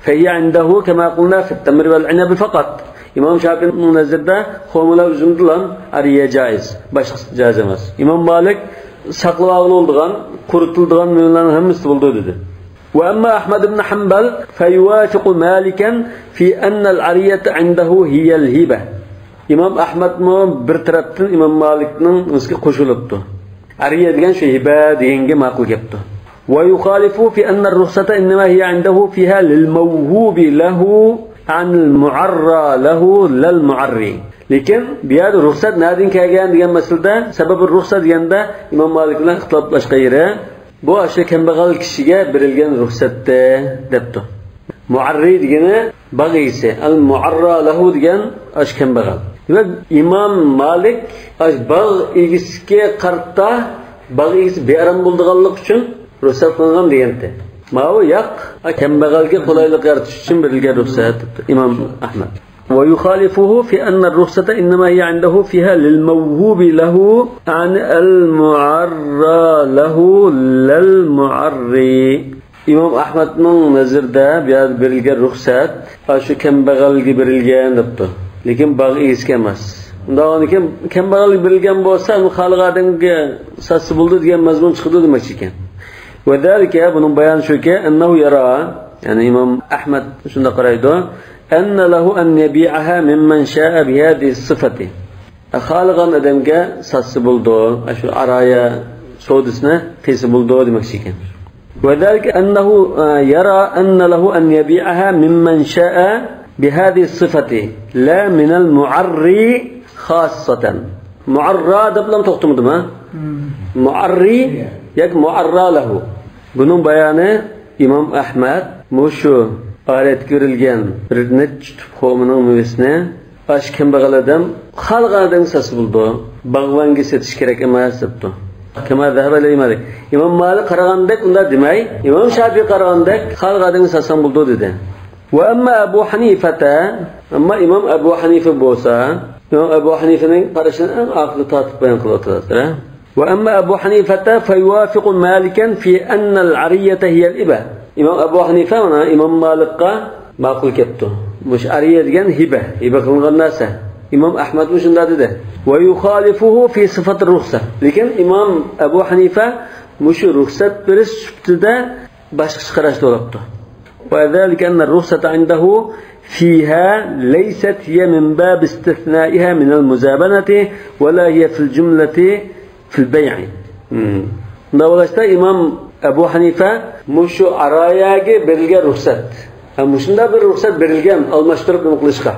فهي عنده كما قلنا في التمر والعنب فقط. ئىمام شافىئىينىڭ نەزىرىدە خورما بىلەن ئۈزۈمدىلا ئارىيە جائىز، باشقىسى جائىز ئەمەس. ئىمام مالىك ساقلىۋالغىلى بولىدىغان، قۇرۇتۇلىدىغان مېۋىلەرنىڭ ھەممىسى بولىدۇ دېدى. وأما أحمد بن حنبل فيوافق مالكا في أن العرية عنده هي الهبة. ئىمام ئەھمەدمۇ بىر تەرەپتىن ئىمام مالىكنىڭ نېمىسىگە قوشۇلۇپتۇ. ئارىيە دېگەن شۇ ھىبە دېگەنگە ماقۇل كەپتۇ. ويخالف في أن الرخصة إنما هي عنده فيها للموهوب له عن المعرى له لا المعري. لېكىن بۇ يەردە رۇخسەت نەدىن كەلگەن دېگەن مەسىلىدە، سەبەبۇ رۇخسە دېگەندە ئىمام مالىك بىلەن ئىختىلاپلاشقان يېرى، بۇ ئاشۇ كەمبەغەل كىشىگە بېرىلگەن رۇخسەتتە دەپتۇ. مۇئەررى دېگىنى باغ ئىگىسى، ئەل مۇئەررا لەھۇ دېگەن ئاشۇ كەمبەغەل. دېمەك، ئىمام مالىك ئاشۇ باغ ئىگىسىگە قارىتا، باغ ئىگىسى بىئارام بولىدىغانلىقى ئۈچۈن رۇخسەت قىلغان دېگەنتى. ماۋۇ ياق، كەمبەغەلگە قولايلىق يارىتىش ئۈچۈن بېرىلگەن رۇخسەت دەپتۇ ئىمام ئەھمەد. ويخالفه في أن الرخصة إنما هي عنده فيها للموهوب له عن المعرى له لا المعري. ئىمام ئەھمەدنىڭ نەزىرىدە بۇ يەردە بېرىلگەن رۇخسەت ئاشۇ كەمبەغەلگە بېرىلگەن دەپتۇ. لېكىن باغ ئىگىسىگە ئەمەس. ئۇنداق بولغاندىكىن كەمبەغەلگە بېرىلگەن بولسا، ئۇنى خالىغان ئادەمگە ساتسا بولىدۇ دېگەن مەزمۇن چىقىدۇ دېمەكچى ئىكەن. وذلك، بۇنىڭ بايانى شۇكى، أنه يرى، يەنى ئىمام ئەھمەد شۇنداق قارايدۇ، أن له أن يبيعها ممن شاء بهذه الصفة. خالىغان ئادەمگە ساتسا بولىدۇ، شۇ ئارايە سودىسىنى قىلسا بولىدۇ دېمەكچى ئىكەن. وذلك أنه، آه، يرى أن له أن يبيعها ممن شاء بهذه الصفة لا من المعري خاصة. مۇئەررا دەپلا توختىمىدىم، ھە؟ مۇئەررى ياكى مۇئەررا لەھۇ. بۇنىڭ بايانى ئىمام ئەھمەد مۇشۇ ئارىيەتكە بېرىلگەن بىر نەچچە تۈپ خورمىنىڭ مېۋىسىنى ئاشۇ كەمبەغەل ئادەم خالىغان ئادەمگە ساتسا بولىدۇ. باغۋەنگە سېتىش كېرەك ئەمەس دەپتۇ. كما ذهب إليه مالك. ئىمام مالىك قارىغاندەك ئۇنداق دېمەي، ئىمام شافىئىي قارىغاندەك خالىغان ئادەمگە ساتساڭ بولىدۇ دېدى. وأما أبو حنيفة، ئەمما ئىمام ئەبۇ ھەنىفە بولسا، ئىمام ئەبۇ ھەنىفىنىڭ قارىشىنى ئەڭ ئاخىرىدا تارتىپ بايان قىلىۋاتىدۇ ھازىر، ھە؟ وأما أبو حنيفة فيوافق مالكا في أن العرية هي الهبة. ئىمام ئەبۇ ھەنىفە مانا ئىمام مالىكقا ماقۇل كەپتۇ. مۇشۇ ئارىيە دېگەن ھىبە، ھىبە قىلىنغان نەرسە. ئىمام ئەھمەدمۇ شۇنداق دېدى. ويخالفه في صفة الرخصة. لېكىن ئىمام ئەبۇ ھەنىفە مۇشۇ رۇخسەت بېرىش سۈپىتىدە باشقىچە قاراشتا بولاپتۇ. وذلك أن الرخصة عنده فيها ليست هي من باب استثنائها من المزابنة ولا هي في الجملة في البيع. مم. شۇنداق بولغاچقا ئىمام ئەبۇ ھەنىفە مۇشۇ ئارايەگە بېرىلگەن رۇخسەت، ھە، مۇشۇنداق بىر رۇخسەت بېرىلگەن ئالماشتۇرۇپ نېمە قىلىشقا.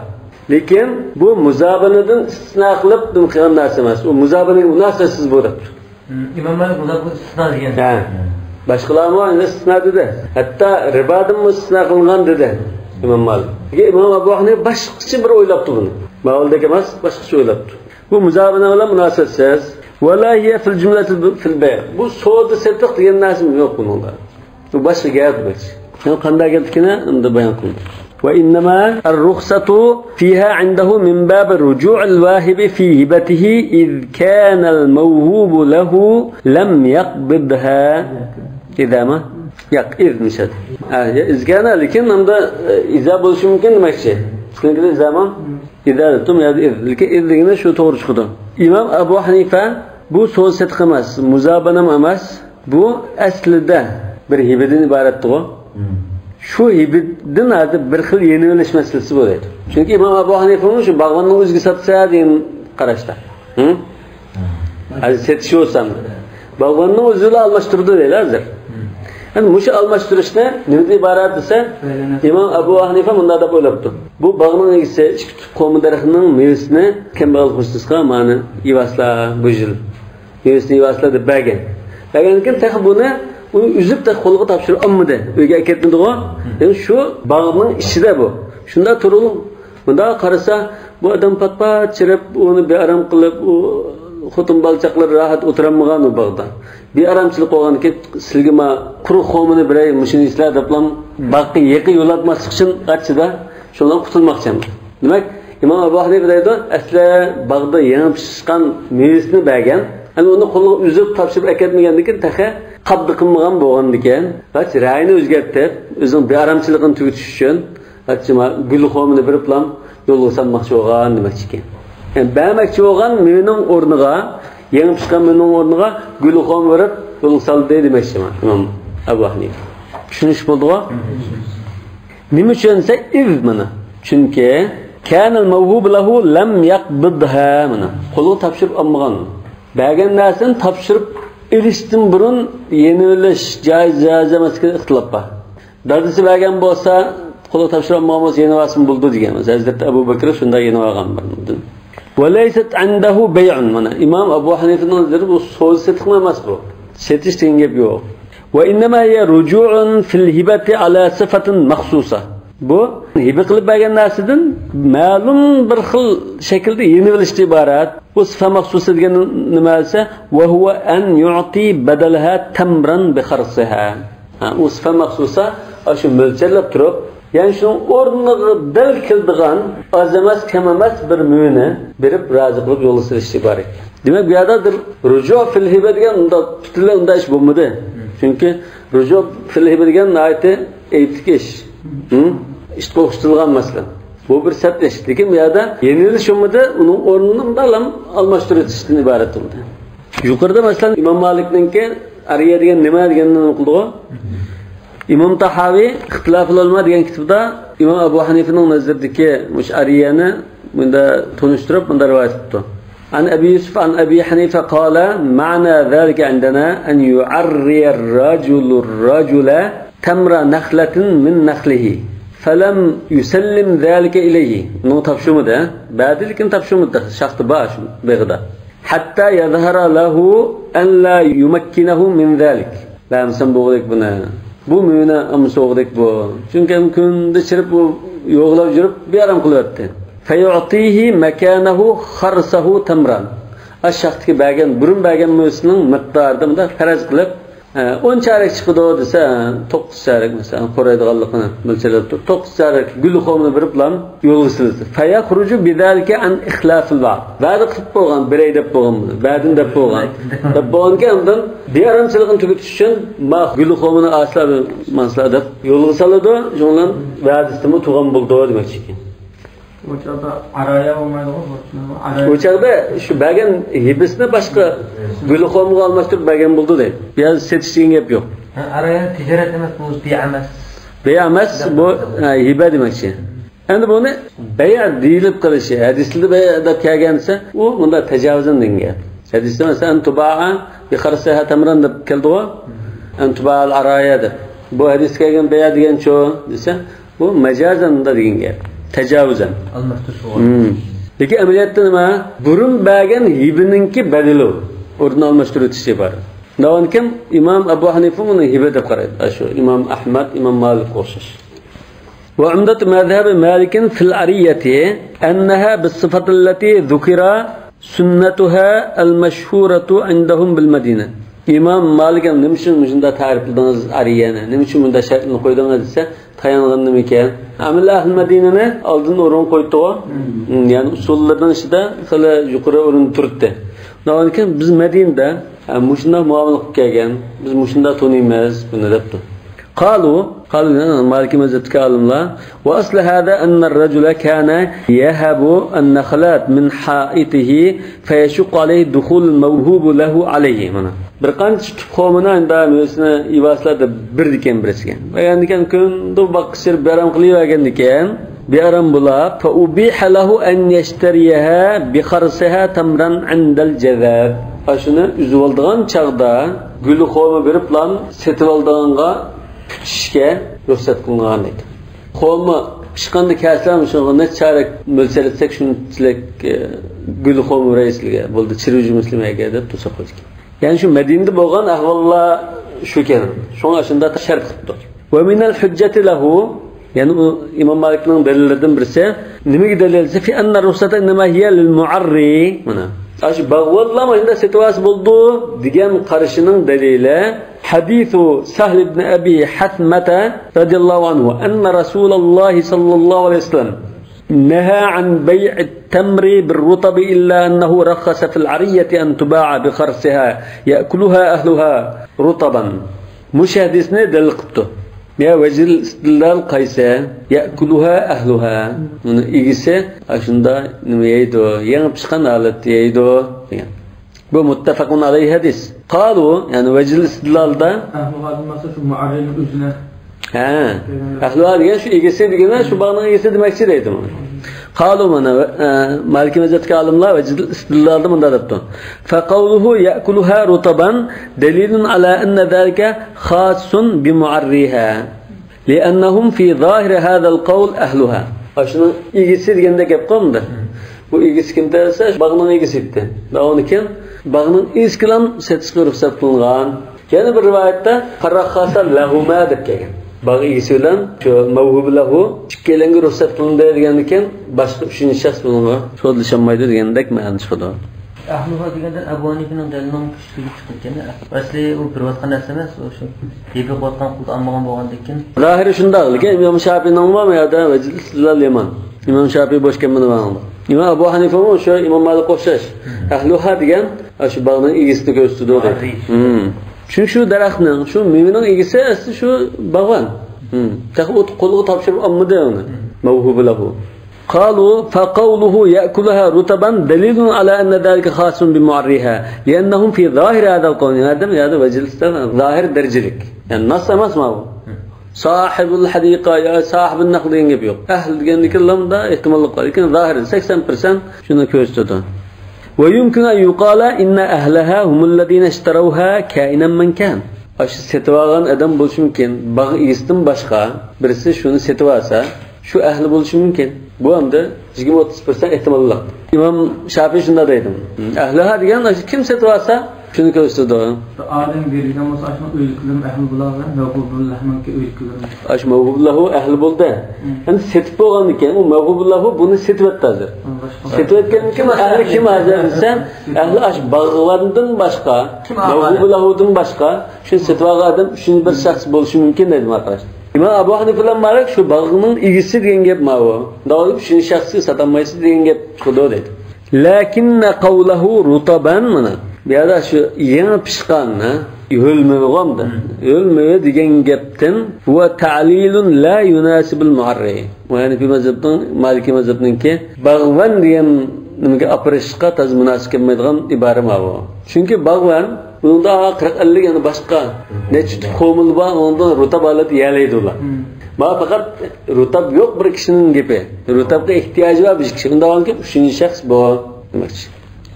لېكىن بۇ مۇزابىنىدىن ئىستىسنا قىلىپ نېمە قىلغان نەرسە ئەمەس. ئۇ مۇزابىنىگە مۇناسىۋەتسىز بۇ دەپتۇ. ئىمام مالىك ئۇلار بۇ ئىستىسنا دېگەن. ھە. باشقىلارمۇ ئەمدى ئىستىسنا دېدى. ھەتتا رىبادىنمۇ ئىستىسنا قىلىنغان دېدى ئىمام مالىك. لېكىن ئىمام ئەبۇ ھەنىفە باشقىچە بىر ئويلاپتۇ بۇنى. ماۋۇلدەك ئەمەس، باشقىچە ئويلاپتۇ. بۇ مۇزابىنە بىلەن مۇناسىۋەتسىز. ولا هي في الجملة في البيع. بۇ سودا سېتىق دېگەن نەرسە يوق بۇنىڭدا. بۇ باشقا گەپ دېمەكچى. يەنە قانداق گەپلىكىنى ئەمدى بايان قىلدى. وإنما الرخصة فيها عنده من باب رجوع الواهب في هبته إذ كان الموهوب له لم يقبضها. إذا ما؟ ياق، إذ مىشەد. ھە، يا إذ كان، لېكىن ئەمدى، ئە، إذا بولۇشى مۇمكىن دېمەكچى. سىزنىڭكىدە إذا ما؟ ئىدارىتۇم يا ئىز. لېكىن ئىز دېگىنى شۇ توغرا چىقىدۇ. ئىمام ئەبۇ ھەنىفە بۇ سودا سېتىق ئەمەس، مۇزابانەمۇ ئەمەس. بۇ ئەسلىدە بىر ھىبىدىن ئىبارەتتىغۇ. شۇ ھىبىدىن ھازىر بىر خىل يېنىۋېلىش مەسىلىسى بولىدۇ. چۈنكى ئىمام ئەبۇ ھەنىفىمۇ شۇ باغۋەننىڭ ئۆزىگە ساتسا دېگەن قاراشتا. ھازىر سېتىش بولسا، باغۋەننىڭ ئۆزى بىلەن ئالماشتۇرىدۇ دەيلى ھازىر. ئەمدى مۇشۇ ئالماشتۇرۇشنى نېمىدىن ئىبارەت دېسە، ئىمام ئەبۇ ھەنىفە مۇنداق دەپ ئويلاپتۇ. بۇ باغنىڭ ئىگىسى ئىككى تۈپ خورما دەرىخىنىڭ مېۋىسىنى كەمبەغەل قوشنىسىغا مانا ئېۋاسلا بۇ يىل مېۋىسىنى ئېۋاسلا دەپ بەرگەن. بەرگەندىن كېيىن تېخى بۇنى ئۇنى ئۈزۈپ تېخى قولىغا تاپشۇرۇپ ئالمىدى. ئۆيگە ئەكەتمىدىغۇ. يەنى شۇ باغنىڭ ئىچىدە بۇ. شۇنداق تۇرۇپ، مۇنداق قارىسا، بۇ ئادەم پات-پات چىرىپ، ئۇنى بىئارام قىلىپ، ئۇ خوتۇن بالا-چاقىلار راھەت ئولتۇرالمىغان ئۇ باغدا. بىئارامچىلىق بولغاندىكىن، سىلىگە ما قۇرۇق خورمىنى بېرەي، مۇشۇنى يېسىلەر دەپلا باغقا يېقىن يولاتماسلىق ئۈچۈن قاچىدا شۇنىڭ قۇتۇلماقچى. دېمەك، ئىمام ئەبۇ ھەنىفە دەيدۇ، ئەسلى باغدا يېڭى پىشقان مېۋىسىنى بەرگەن. ئەنە ئۇنى قولىغا ئۈزۈپ تاپشۇرۇپ ئەكەتمىگەندىكىن تېخى قابدا قىلمىغان بولغاندىكىن، رايىنى ئۆزگەرتىپ، ئۆزىنىڭ بىئارامچىلىقىنى تۈگىتىش ئۈچۈن، راچىما گۈل خورمىنى بېرىپلا يولغا سالماقچى بولغان دېمەكچىكەن. يەنى بەرمەكچى بولغان مېۋىنىڭ ئورنىغا، يېڭى پىشقان مېۋىنىڭ ئورنىغا گۈل خورما بېرىپ يولغا سالدى دېمەكچىمەن ئىمام ئەبۇ ھەنىفە. چۈشىنىش بولدىغۇ؟ نېمە ئۈچۈن دېسە، ئىز مانا. چۈنكى كانەل مەۋھۇبۇ لەھۇ لەم يەقبىدھا، مانا. قولىغا تاپشۇرۇپ ئالمىغان. بەرگەن نەرسىنى تاپشۇرۇپ ئېلىشتىن بۇرۇن يېنىۋېلىش جائىز، جائىز ئەمەسلىكىدە ئىختىلاپ بار. دادىسى بەرگەن بولسا، قولىغا تاپشۇرۇپ ئالمىغان بولسا يېنىۋالسىمۇ بولىدۇ دېگەن. ھەزرىتى ئەبۇ بەكرى شۇنداق يېنىۋالغان بىر. ۋەلەيسەت ئىندەھۇ بەيئۇن. مانا، ئىمام ئەبۇ ھەنىفىنىڭ نەزىرىدە بۇ سودا سېتىقمۇ ئەمەس بۇ. سېتىش دېگەن گەپ يوق. ۋە ئىننەما ھىيە رۇجۇئۇن فىل ھىبەتى ئالا سىفەتىن مەخسۇسە. بۇ ھىبە قىلىپ بەرگەن نەرسىدىن مەلۇم بىر خىل شەكىلدە يېنىۋېلىشتىن ئىبارەت. بۇ سىفەت مەخسۇسە دېگەن نېمە دېسە، ۋە ھۇۋە ئەن يۇئتى بەدەلھا تەمرەن بىخەرسىھا. ھە، ئۇ سىفەت مەخسۇسە، ئاشۇ مۆلچەرلەپ تۇرۇپ، يەنى شۇنىڭ ئورنىغا دەل كېلىدىغان ئاز ئەمەس، كەم ئەمەس بىر مېۋىنى بېرىپ رازى قىلىپ يولغا سېلىشتىن ئىبارەت. دېمەك، بۇ يەردە رۇجۇ فىل ھىبە دېگەن ئۇنداق پۈتۈنلەي ئۇنداق ئىش بولمىدى. چۈنكى رۇجۇ فىل ھىبە دېگەن ناھايىتى ئەيىبلىك ئىش. ھە؟ ئىشقا ئوخشىتىلغان مەسىلە. بۇ بىر سەت ئىش. لېكىن بۇ يەردە يېنىۋېلىش بولمىدى، ئۇنىڭ ئورنىنى مۇنداقلا ئالماشتۇرۇۋېتىشتىن ئىبارەت بولدى. يۇقىرىدا، مەسىلەن، ئىمام مالىكنىڭكى ئارىيە دېگەن نېمە دېگەننى ئوقۇدىغۇ؟ ئىمام تاھاۋى ئىختىلاف ئۇلەما دېگەن كىتابىدا ئىمام ئەبۇ ھەنىفىنىڭ نەزىرىدىكى مۇشۇ ئارىيەنى مۇنداق تونۇشتۇرۇپ، مۇنداق رىۋايەت قىپتۇ. عن أبي يوسف عن أبي حنيفة قال: معنى ذلك عندنا أن يعري الرجل الرجل تمر نخلة من نخله فلم يسلم ذلك إليه. بۇنى تاپشۇرمىدى، ھە؟ بەردى، لېكىن تاپشۇرمىدى. شاختا بار شۇ بېغىدا. حتى يظهر له أن لا يمكنه من ذلك. بەرمىسەم بولغۇدەك بۇنى. بۇ مېۋىنى ئالمىسا بولغۇدەك بۇ. چۈنكى كۈندە چىرىپ، بۇ يوغىلاپ يۈرۈپ، بىئارام قىلىۋەتتى. فيعطيه مكانه خرسه تمرا. ئاشۇ شاختىكى بەرگەن، بۇرۇن بەرگەن مېۋىسىنىڭ مىقدارىدا مۇنداق پەرەز قىلىپ، ئە، ئون چارەك چىقىدۇ دېسە، توققۇز چارەك، مەسىلەن، قورايدىغانلىقىنى مۆلچەرلەپ تۇرۇپ، توققۇز چارەك گۈل خورمىنى بېرىپلا يولغا سېلىدۇ. فيخرج بذلك عن إخلاف الوعد. ۋەدە قىلىپ بولغان، بېرەي دەپ بولغان، بەردىم دەپ بولغان. دەپ بولغانكەن، ئاندىن بىئارامچىلىقىنى تۈگىتىش ئۈچۈن، ما گۈل خورمىنى ئالسىلەر، مانسىلەر دەپ يولغا سالىدۇ. شۇنىڭ بىلەن ۋەدىسىدىنمۇ تۇغان بولىدۇ دېمەكچىكەن. ئۇ چاغدا ئارايا بولمايدىغۇ، بۇ ئارايا. ئۇ چاغدا شۇ بەرگەن ھىبىسىنى باشقا گۈل خورمىغا ئالماشتۇرۇپ بەرگەن بولدى دەيدۇ. بۇ يەردە سېتىش دېگەن گەپ يوق. ھە، ئارايا تىجارەت ئەمەس، بۇ بىئە ئەمەس. بىئە ئەمەس، بۇ، ھە، ھىبە دېمەكچى. ئەمدى بۇنى بەيئە دېيىلىپ قېلىشى، ھەدىسلىدە بەيئە دەپ كەلگەن دېسە، ئۇ مۇنداق تاجاۋۇزەن دېگەن گەپ. ھەدىستە مەسىلەن، تۇباغا بىخەرسىھا تەمرەن دەپ كەلدىغۇ. ئەن تۇباغا ئارايا دەپ. بۇ ھەدىستە كەلگەن بەيئە دېگەنچۇ دېسە، بۇ مەجازەن دېگەن گەپ. تەجاۋۇزەن. ئالماشتۇرۇش بولغان. لېكىن ئەمەلىيەتتە نېمە؟ بۇرۇن بەرگەن ھىبىنىڭكى بەدىلى ئۇ. ئورنىنى ئالماشتۇرۇۋېتىش ئىبارەت. داۋانكىم ئىمام ئەبۇ ھەنىفە ئۇنى ھىبە دەپ قارايدۇ. ئاشۇ ئىمام ئەھمەد، ئىمام مالىكقا ئوخشاش. وعمدة مذهب مالك في العرية أنها بالصفة التي ذكر سنتها المشهورة عندهم بالمدينة. ئىمام مالىك ھەم نېمە ئۈچۈن مۇشۇنداق تەرىپلىدىڭىز ئارىيەنى؟ نېمە ئۈچۈن مۇنداق شەرتنى قويدىڭىز دېسە، تايانغىنى نېمىكەن؟ ئەمدى ئەھلى مەدىنىنى ئالدىن ئورۇن قويدىغۇ. يەنى ئۇسۇللىرىنىڭ ئىچىدە خېلى يۇقىرى ئورۇندا تۇرۇپتۇ. شۇنىڭدىن كېيىن بىز مەدىنىدە، ھە، مۇشۇنداق مۇئامىلە قىلىپ كەلگەن، بىز مۇشۇنداق تونۇيمىز بۇنى دەپتۇ. قالوا، قالوا، يەنى مالىكىي مەزھەپتىكى ئالىملار، وأصل هذا أن الرجل كان يهب النخلات من حائطه فيشق عليه دخول الموهوب له عليه. مانا بىر قانچە تۈپ خورمىنى ئەمدى مېۋىسىنى ئىۋاسىلاردا بېرىدىكەن بىرسىگە. بەرگەندىكەن، كۈندە باغقا چىرىپ بىئارام قىلىۋەرگەندىكەن، بىئارام بولاپ، فأبيح له أن يشتريها بخرسها تمرا عند الجذاذ. ئاشۇنى ئۈزۈۋالىدىغان چاغدا گۈل خورما بېرىپلا سېتىۋالىدىغانغا پۈتۈشكە رۇخسەت قىلىنغان دەيدۇ. خورما پىشقاندا كەلسىلا، شۇنىڭغا نەچچە چارەك مۆلچەرلىسەك، شۇنچىلىك، ئە، گۈل خورما بېرەي سىلەرگە، بولدى، چىرىۋېتىمىز سىلەرگە دەپ توساپ قويىدىكەن. يەنى شۇ مەدىنىدە بولغان ئەھۋاللار شۇ كەن. شۇڭا شۇنداق شەرت قىپتۇ. ومن الحجة له، يەنى ئۇ ئىمام مالىكنىڭ دەلىللىرىدىن بىرسى، نېمىگە دەلىل دېسە، في أن الرخصة إنما هي للمعري. مانا، ئاشۇ باغۋانلار مۇشۇنداق سېتىۋالسا بولىدۇ دېگەن قارىشىنىڭ دەلىلى، حديث سهل بن أبي حثمة رضي الله عنه أن رسول الله صلى الله عليه وسلم نهى عن بيع التمر بالرطب إلا أنه رخص في العرية أن تباع بخرصها يأكلها أهلها رطبا. مۇشۇ ھەدىسنى دەلىل قىپتۇ. يا ۋەجھىل ئىستىدلال قايسى؟ يەئكۇلۇھا ئەھلۇھا. ئۇنى ئىگىسى ئاشۇندا نېمە يەيدۇ؟ يېڭى پىشقان ھالەتتە يەيدۇ دېگەن. بۇ مۇتتەفەقۇن ئەلەيھى ھەدىس. قالۇ، يەنى ۋەجھىل ئىستىدلالدا. ئەھلۇھا دېمەسە شۇ مۇئەررىنىڭ ئۆزىنى. ھە. ئەھلۇھا دېگەن شۇ ئىگىسى دېگەن، شۇ باغنىڭ ئىگىسى دېمەكچى دەيدۇ. قالۇ، مانا، ئە، مالىكىي مەزھەپتىكى ئالىملار ۋەجھىل ئىستىدلالدا مۇنداق دەپتۇ. فقوله يأكلها رطبا دليل على أن ذلك خاص بمعريها. لأنهم في ظاهر هذا القول أهلها. ئاشۇنىڭ ئىگىسى دېگەندە گەپ قىلمىدى. بۇ ئىگىسى كىم دېسە، باغنىڭ ئىگىسى ئىدى. ئۇنىڭ كېيىن باغنىڭ ئىگىسىگىلا سېتىشقا رۇخسەت قىلىنغان. يەنە بىر رىۋايەتتە، فرخص لهما دەپ كەلگەن. باغ ئىگىسى بىلەن شۇ مەۋھۇبە لەھۇ ئىككىيلەنگە رۇخسەت قىلىندى دېگەندىن كېيىن، باشقا ئۈچىنچى شەخس بۇنىڭغا سودىلىشالمايدۇ دېگەندەك مەنە چىقىدۇ. ئەھلۇھا دېگەندە ئەبۇ ھەنىفىنىڭ دەلىلىنىڭ كۈچلۈكى چىقىدىكەن. ئەسلى ئۇ بېرىۋاتقان نەرسە ئەمەس، ئۇ شۇ يېپىق بولغان قۇلدا ئالمىغان بولغاندىكىن. زاھىرى شۇنداق، لېكىن ئىمام شاپىينىڭمۇ بۇ يەردە ۋەجھىل ئىستىدلال يامان. ئىمام شاپىي بوش كەلمىدى ماڭا. ئىمام ئەبۇ ھەنىفىمۇ شۇ ئىمام مالىكقا ئوخشاش. ئەھلۇھا دېگەن شۇ باغنىڭ ئىگىسىنى كۆرسىتىدۇ دەيدۇ. ھىم. چۈنكى شۇ دەرەخنىڭ، شۇ مېۋىنىڭ ئىگىسى ئەسلى شۇ باغۋەن. ھىم. تېخى ئۇ قولىغا تاپشۇرۇپ ئالمىدى ئۇنى. مەۋھۇبە لەھۇ. قالۇ فقوله يأكلها رطبا دليل على أن ذلك خاص بمعريها لأنهم في ظاهر هذا القول. نېمە دېدىم؟ يا ۋەجھىل ئىستىدلال، زاھىر دەرىجىلىك. يەنى نەس ئەمەس ماۋۇ. صاحب الحديقة يا صاحب النخل دېگەن گەپ يوق. ئەھل دېگەندىكى لامدا ئېھتىماللىق بار. لېكىن زاھىر سەكسەن پىرسەنت شۇنى كۆرسىتىدۇ. ويمكن أن يقال إن أهلها هم الذين اشتروها كائنا من كان. ئاشۇ سېتىۋالغان ئادەم بولۇشى مۇمكىن. باغ ئىگىسىدىن باشقا بىرسى شۇنى سېتىۋالسا، شۇ ئەھلى بولۇشى مۇمكىن. بۇ ئەمدى يىگىرمە ئوتتۇز پىرسەنت ئېھتىماللىق. ئىمام شاپىي شۇنداق دەيدۇ. ئەھلىھا دېگەن ئاشۇ كىم سېتىۋالسا، شۇنى كۆرسىتىدۇ. ئادەم بېرىلگەن بولسا، ئاشۇنىڭ ئۆيلۈكلىرىمۇ ئەھلى بولار، مەۋھۇبۇللاھنىڭكى ئۆيلۈكلىرىمۇ. ئاشۇ مەۋھۇبۇللاھۇ ئەھلى بولدى. ھىم. ئەمدى سېتىپ بولغاندىن كېيىن، ئۇ مەۋھۇبۇللاھۇ بۇنى سېتىۋەتتى ھازىر. ھىم، باشقا. سېتىۋەتكەندىن كېيىن، ئەھلى كىم ھازىر دېسە، ئەھلى ئاشۇ باغۋەندىن باشقا، كىم ئاۋارە؟ مەۋھۇبۇللاھۇدىن باشقا، شۇنى سېتىۋالغان ئادەم ئۈچىنچى بىر شەخس بولۇشى مۇمكىن دەيدۇ، قاراش. ئىمام ئەبۇ ھەنىفە بىلەن مالىك شۇ باغنىڭ ئىگىسى دېگەن گەپ ماۋۇ. داۋۇت ئۈچىنچى شەخسكە ساتالمايسىز دېگەن گەپ چىقىدۇ دەيدۇ. لكن قوله رطبا، مانا، بۇ يەردە شۇ يېڭى پىشقان، ھە؟ ھۆل مېۋىغۇ ئەمدى. ھۆل مېۋە دېگەن گەپتىن، هو تعليل لا يناسب المعري. بۇ ھەنىفىي مەزھەپنىڭ، مالىكىي مەزھەپنىڭكى باغۋەن دېگەن نېمىگە ئاپىرىشقا تازا مۇناسىپ كەلمەيدىغان ئىبارە ماۋۇ. چۈنكى باغۋەن، ئۇنىڭدا قىرىق ئەللىك يەنە باشقا نەچچە تۈپ قومۇل بار، ئۇنىڭدىن رۇتاب ئالىپ يېيەلەيدۇ ئۇلار. مانا پەقەت رۇتاب يوق بىر كىشىنىڭ گېپى. رۇتابقا ئېھتىياجى بار بىر كىشى. ئۇنداق بولغانكى ئۈچىنچى شەخس بۇ دېمەكچى.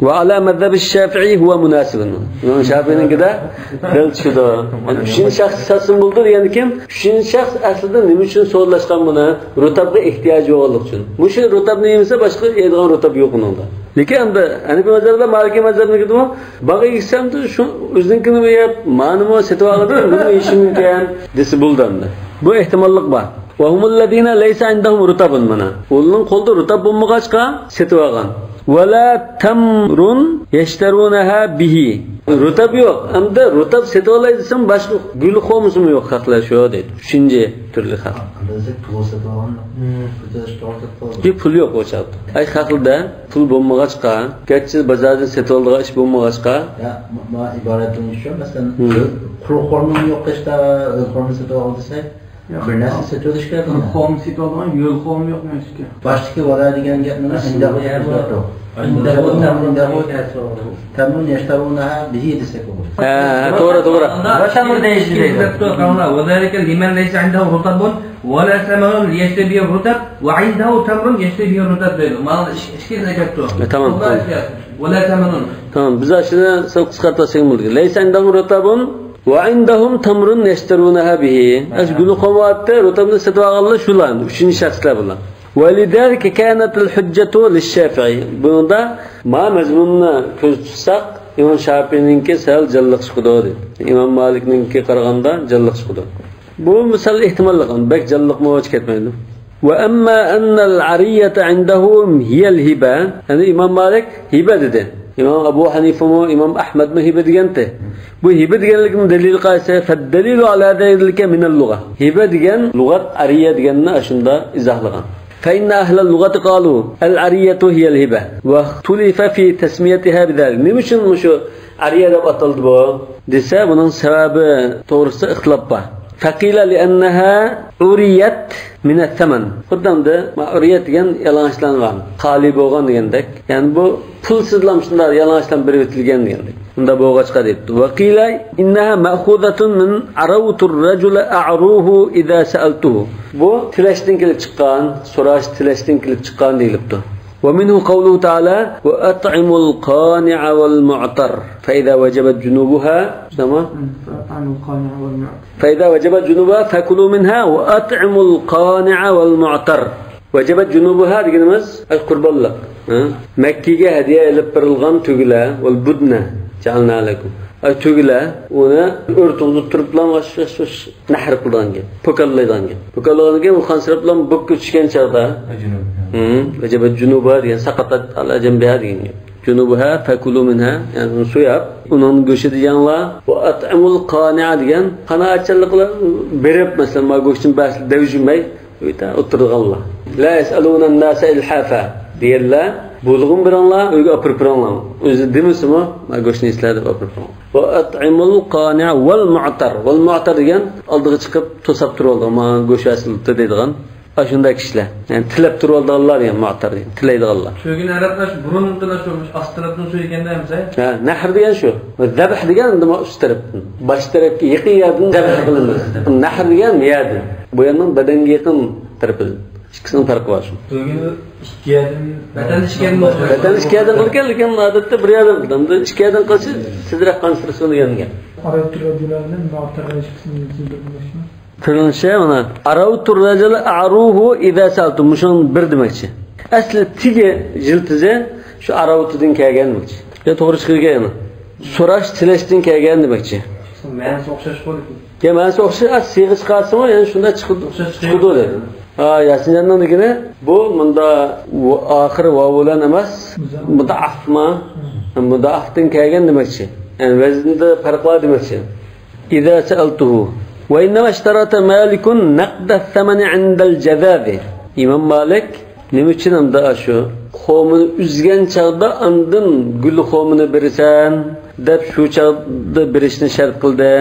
وعلى مذهب الشافعي هو مناسب. ئىمام شافىينىڭكىدا دەل چۈشىدۇ. يەنى ئۈچىنچى شەخس ساتسىمۇ بولىدۇ دېگەندىكىن، ئۈچىنچى شەخس ئەسلىدە نېمە ئۈچۈن سودىلاشقان بۇنى؟ رۇتابقا ئېھتىياجى بولغانلىقى ئۈچۈن. مۇشۇ رۇتابنى يېمىسە، باشقا يەيدىغان رۇتاب يوق ئۇنىڭدا. لېكىن ئەمدى ھەنىفىي مەزھەپلەر، مالىكىي مەزھەپنىڭكىدىمۇ باغ ئىگىسى ئەمدى شۇ ئۆزىنىڭكىنى يەپ، مانىمۇ سېتىۋالغان، بۇنىمۇ يېيىشى مۇمكىن دېسە بولىدۇ ئەمدى. بۇ ئېھتىماللىق بار. وهم الذين ليس عندهم رطب، مانا. ئۇلارنىڭ قولىدا رۇتاب بولمىغاچقا سېتىۋالغان. ولا تمر يشترونها به. رۇتاب يوق. ئەمدى رۇتاب سېتىۋالاي دېسەم، باشقا گۈل خورمىسىمۇ يوق خەقلەر شۇ دەيدۇ. ئۈچىنچى تۈرلۈك خەق. ئاندىن پۇل سېتىۋالغان. مم. پۇل سېتىۋالغان. يوق، پۇل يوق ئۇ چاغدا. ئەي، خەقلەردە پۇل بولمىغاچقا، گەرچە بازاردىن سېتىۋالىدىغان ئىش بولمىغاچقا. يا، ما، ما ئىبارەتتىن چۈشۈن، مەسىلەن، مم. قۇرۇق خورما يوق ئىشتا، ھۆل خورما سېتىۋال دېسەك، يا، بىر نەرسە سېتىۋېلىش كېرەك. قۇرۇق خورما سېتىۋالىدىغان ھۆل خورما يوق نېمىشقا؟ باشتىكى ۋالا دېگەن گەپنى ئىنداغۇ تەمرۇن ياشتارۇنها به دېسەك بولىدۇ. ھە، ھە، توغرا، توغرا. تەمرۇن دەيدۇ. قاراڭلار، وذلك لمن ليس عنده رطب ولا ثمر يشتري به الرطب وعنده تمر يشتري به الرطب دەيدۇ. مانا ئىككىسىنى كەپتۇ. ھە، تامام، تامام. ولا ثمر. تامام، بىز ئاشۇنى سەل قىسقارتىۋەتسەك بولىدۇ. ليس عندهم رطب وعندهم تمر يشترونها به. ئەس گۈلى قومۇۋاتتى، رۇتابنى سېتىۋالغانلار شۇلار، ئۈچىنچى شەخسلەر بۇلار. ولذلك كانت الحجة للشافعي. بۇنىڭدا ما مەزمۇننى كۆزدە تۇتساق، ئىمام شاپىئىنىڭكى سەل جانلىق چىقىدۇ دېدى. ئىمام مالىكنىڭكىگە قارىغاندا جانلىق چىقىدۇ. بۇ مىسال ئېھتىماللىق، بەك جانلىقمۇ كەتمەيدۇ. وأما أن العرية عنده هي الهبة، يەنى ئىمام مالىك ھىبە دېدى. ئىمام ئەبۇ ھەنىفىمۇ، ئىمام ئەھمەدمۇ ھىبە دېگەنتى. بۇ ھىبە دېگەنلىكنىڭ دەلىلى قايسى؟ فالدليل على ذلك من اللغة. ھىبە دېگەن لۇغەت ئەرىيە دېگەننى ئاشۇندا ئىزاھلىغان. فإن أهل اللغة قالوا العرية هي الهبة واختلف في تسميتها بذلك. نېمە ئۈچۈن مۇشۇ ئەرىيە دەپ ئاتالدى بۇ دېسە، بۇنىڭ سەۋەبى توغرىسىدا ئىختىلاپ بار. فقيل لأنها عريت من الثمن. خۇددى ئەمدى ما ئۇرىيەت دېگەن يالىڭاچلانغان، خالىي بولغان دېگەندەك. يەنى بۇ پۇلسىزلام شۇنداق يالىڭاچلام بېرىۋېتىلگەن دېگەندەك. شۇنداق بولغاچقا دەيدۇ. وقيل إنها مأخوذة من عروت الرجل أعروه إذا سألته. بۇ تىلەشتىن كېلىپ چىققان، سوراش، تىلەشتىن كېلىپ چىققان دېيىلىپتۇ. ومنه قوله تعالى وأطعموا القانع والمعتر فإذا وجبت جنوبها. شۇنداقمۇ؟ فأطعموا القانع والمعتر. فإذا وجبت جنوبها فكلوا منها وأطعموا القانع والمعتر. ۋەجەبەت جۇنۇبۇھا دېگىنىمىز، ئەش قۇربانلىق. ھە؟ مەككىگە ھەدىيە ئېلىپ بېرىلغان تۆگىلەر، ۋەل بۇدنە جەئەلنا لەكۇم. ئەش تۆگىلەر، ئۇنى ئۆرتىنىپ تۇرۇپلا، ئەش، ئەش، ئەش، نەھر قىلىدىغان گەپ، پوكاللايدىغان گەپ. پوكاللىغاندىن كېيىن، ئۇ قانسىراپلا بۇكقا چۈشكەن چاغدا، ھە، ۋەجەبەت جۇنۇبۇھا دېگەن، سەقەتەت ئەل ئەجەم بىھا دېگەن گەپ. جۇنۇبۇھا فەكۇلۇ مىنھا، يەنى ئۇنى سوياپ، ئۇنىڭ گۆشىدىن يەڭلار. ۋە ئەتئىمۇل قانىئا دېگەن، قانائەتچانلىق بىلەن بېرىپ، مەسىلەن، ما گۆشتىن بەرسە دەۋجۈمەي، ئۆيدە ئولتۇرىدىغانلار. لا يەسئەلۇنەن ناسە ئىلھافا دېگەنلەر، بولغىن بېرىڭلار، ئۆيگە ئاپىرىپ بېرىڭلار. ئۆزى دېمىسىمۇ، ما گۆشنى ئىسلەر دەپ ئاپىرىپ بېرىڭلار. ۋە ئەتئىمۇل قانىئا ۋەل مۇئتەر. ۋەل مۇئتەر دېگەن ئالدىغا چىقىپ توساپ تۇرۇۋالىدىغان، ماڭا گۆش ھاسىل دەيدىغان. ئاشۇنداق كىشىلەر. يەنى تىلەپ تۇرۇۋالىدىغانلار دېگەن مۇئتەر دېگەن. تىلەيدىغانلار. شۆگىنى ئەرەبلەر شۇ بۇرۇندىن شۇ ئاستى تەرەپتىن سۆيگەندە ئەمسە؟ ھە، نەھر دېگەن شۇ. زەبھ دېگەن ئەمدى مانا ئۈست تەرەپتىن. باش تەرەپكە يېقىن يەردىن زەبھ قىلىنىدۇ. نەھر دېگەن يەردىن. بۇ يەرنىڭ بەدەنگە يېقىن تەرىپىدىن. ئىككىسىنىڭ پەرقى بار شۇ. شۆگىنى ئىككى يەردىن. ۋەتەن ئىككى يەردىن بولسا. ۋەتەن ئىككى يەردىن قىلىدىكەن، لېكىن ئادەتتە بىر يەردىن قىلىدۇ. ئىككى يەردىن قىلسا تېزرەك قانسىرىسۇن دېگەن گەپ. ئەرەب تىلى بىلەن مۇئتەر ئىككىسىنى بىلدۈرمەكچىمەن. تىلىنىشى مانا، ئەرەۋتۇر رەجۇلە ئەرۇھۇ ئىزا سەئەلتۇ، مۇشۇنىڭ بىر دېمەكچى. ئەسلى تېگى يىلتىزى شۇ ئەرەۋتۇدىن كەلگەن دېمەكچى. يا توغرا چىقىدىكەن يەنە. سوراش، تىلەشتىن كەلگەن دېمەكچى. مەنىسى ئوخشاش بولىدۇ. يا مەنىسى ئوخشاش، ئا، سىيغا چىقارسىمۇ يەنە شۇنداق چىقىدۇ، ئوخشاش چىقىدۇ دېدى. ھا، ياسىنجاننىڭ دېگىنى بۇ مۇندا ۋ-، ئاخىرى ۋاۋ بىلەن ئەمەس، مۇزا-، مۇدائەفما، مۇزا-، مۇدائەفدىن كەلگەن دېمەكچى. يەنى ۋەزىندە پەرق بار دېمەكچى. إذا سألته. وإنما اشترط مالك نقد الثمن عند الجذاذ. ئىمام مالىك نېمە ئۈچۈن ئەمدى ئاشۇ خورمىنى ئۈزگەن چاغدا ئاندىن گۈل خورمىنى بېرىسەن دەپ شۇ چاغدا بېرىشنى شەرت قىلدى.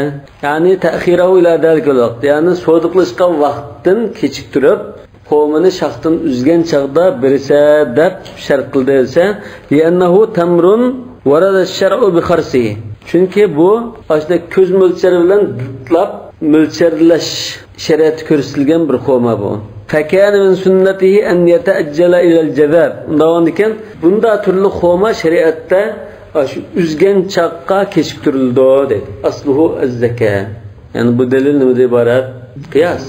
يەنى تەخىرەھۇ ئىلا زالىكەل ۋاقىت. يەنى سودا قىلىشقان ۋاقىتتىن كېچىكتۈرۈپ، خورمىنى شاختىن ئۈزگەن چاغدا بېرىسە دەپ شەرت قىلدى دېسە، لىئەننەھۇ تەمرۇن ۋەرەدە شەرئۇ بىخەرسىھى. چۈنكى بۇ ئاشۇنداق كۆز مۆلچەر بىلەن دۇتلاپ مۆلچەرلەش شەرىئەتتە كۆرسىتىلگەن بىر خورما بۇ. فەكانە مىن سۈننەتىھى ئەن يەتەئەججەلە ئىلەل جەزاز. ئۇنداق بولغاندىكىن، بۇنداق تۈرلۈك خورما شەرىئەتتە ئاشۇ ئۈزگەن چاغقا كېچىكتۈرۈلىدۇ دەيدۇ. ئەسلۇھۇ ئەززەكا. يەنى بۇ دەلىل نېمىدىن ئىبارەت؟ قىياس.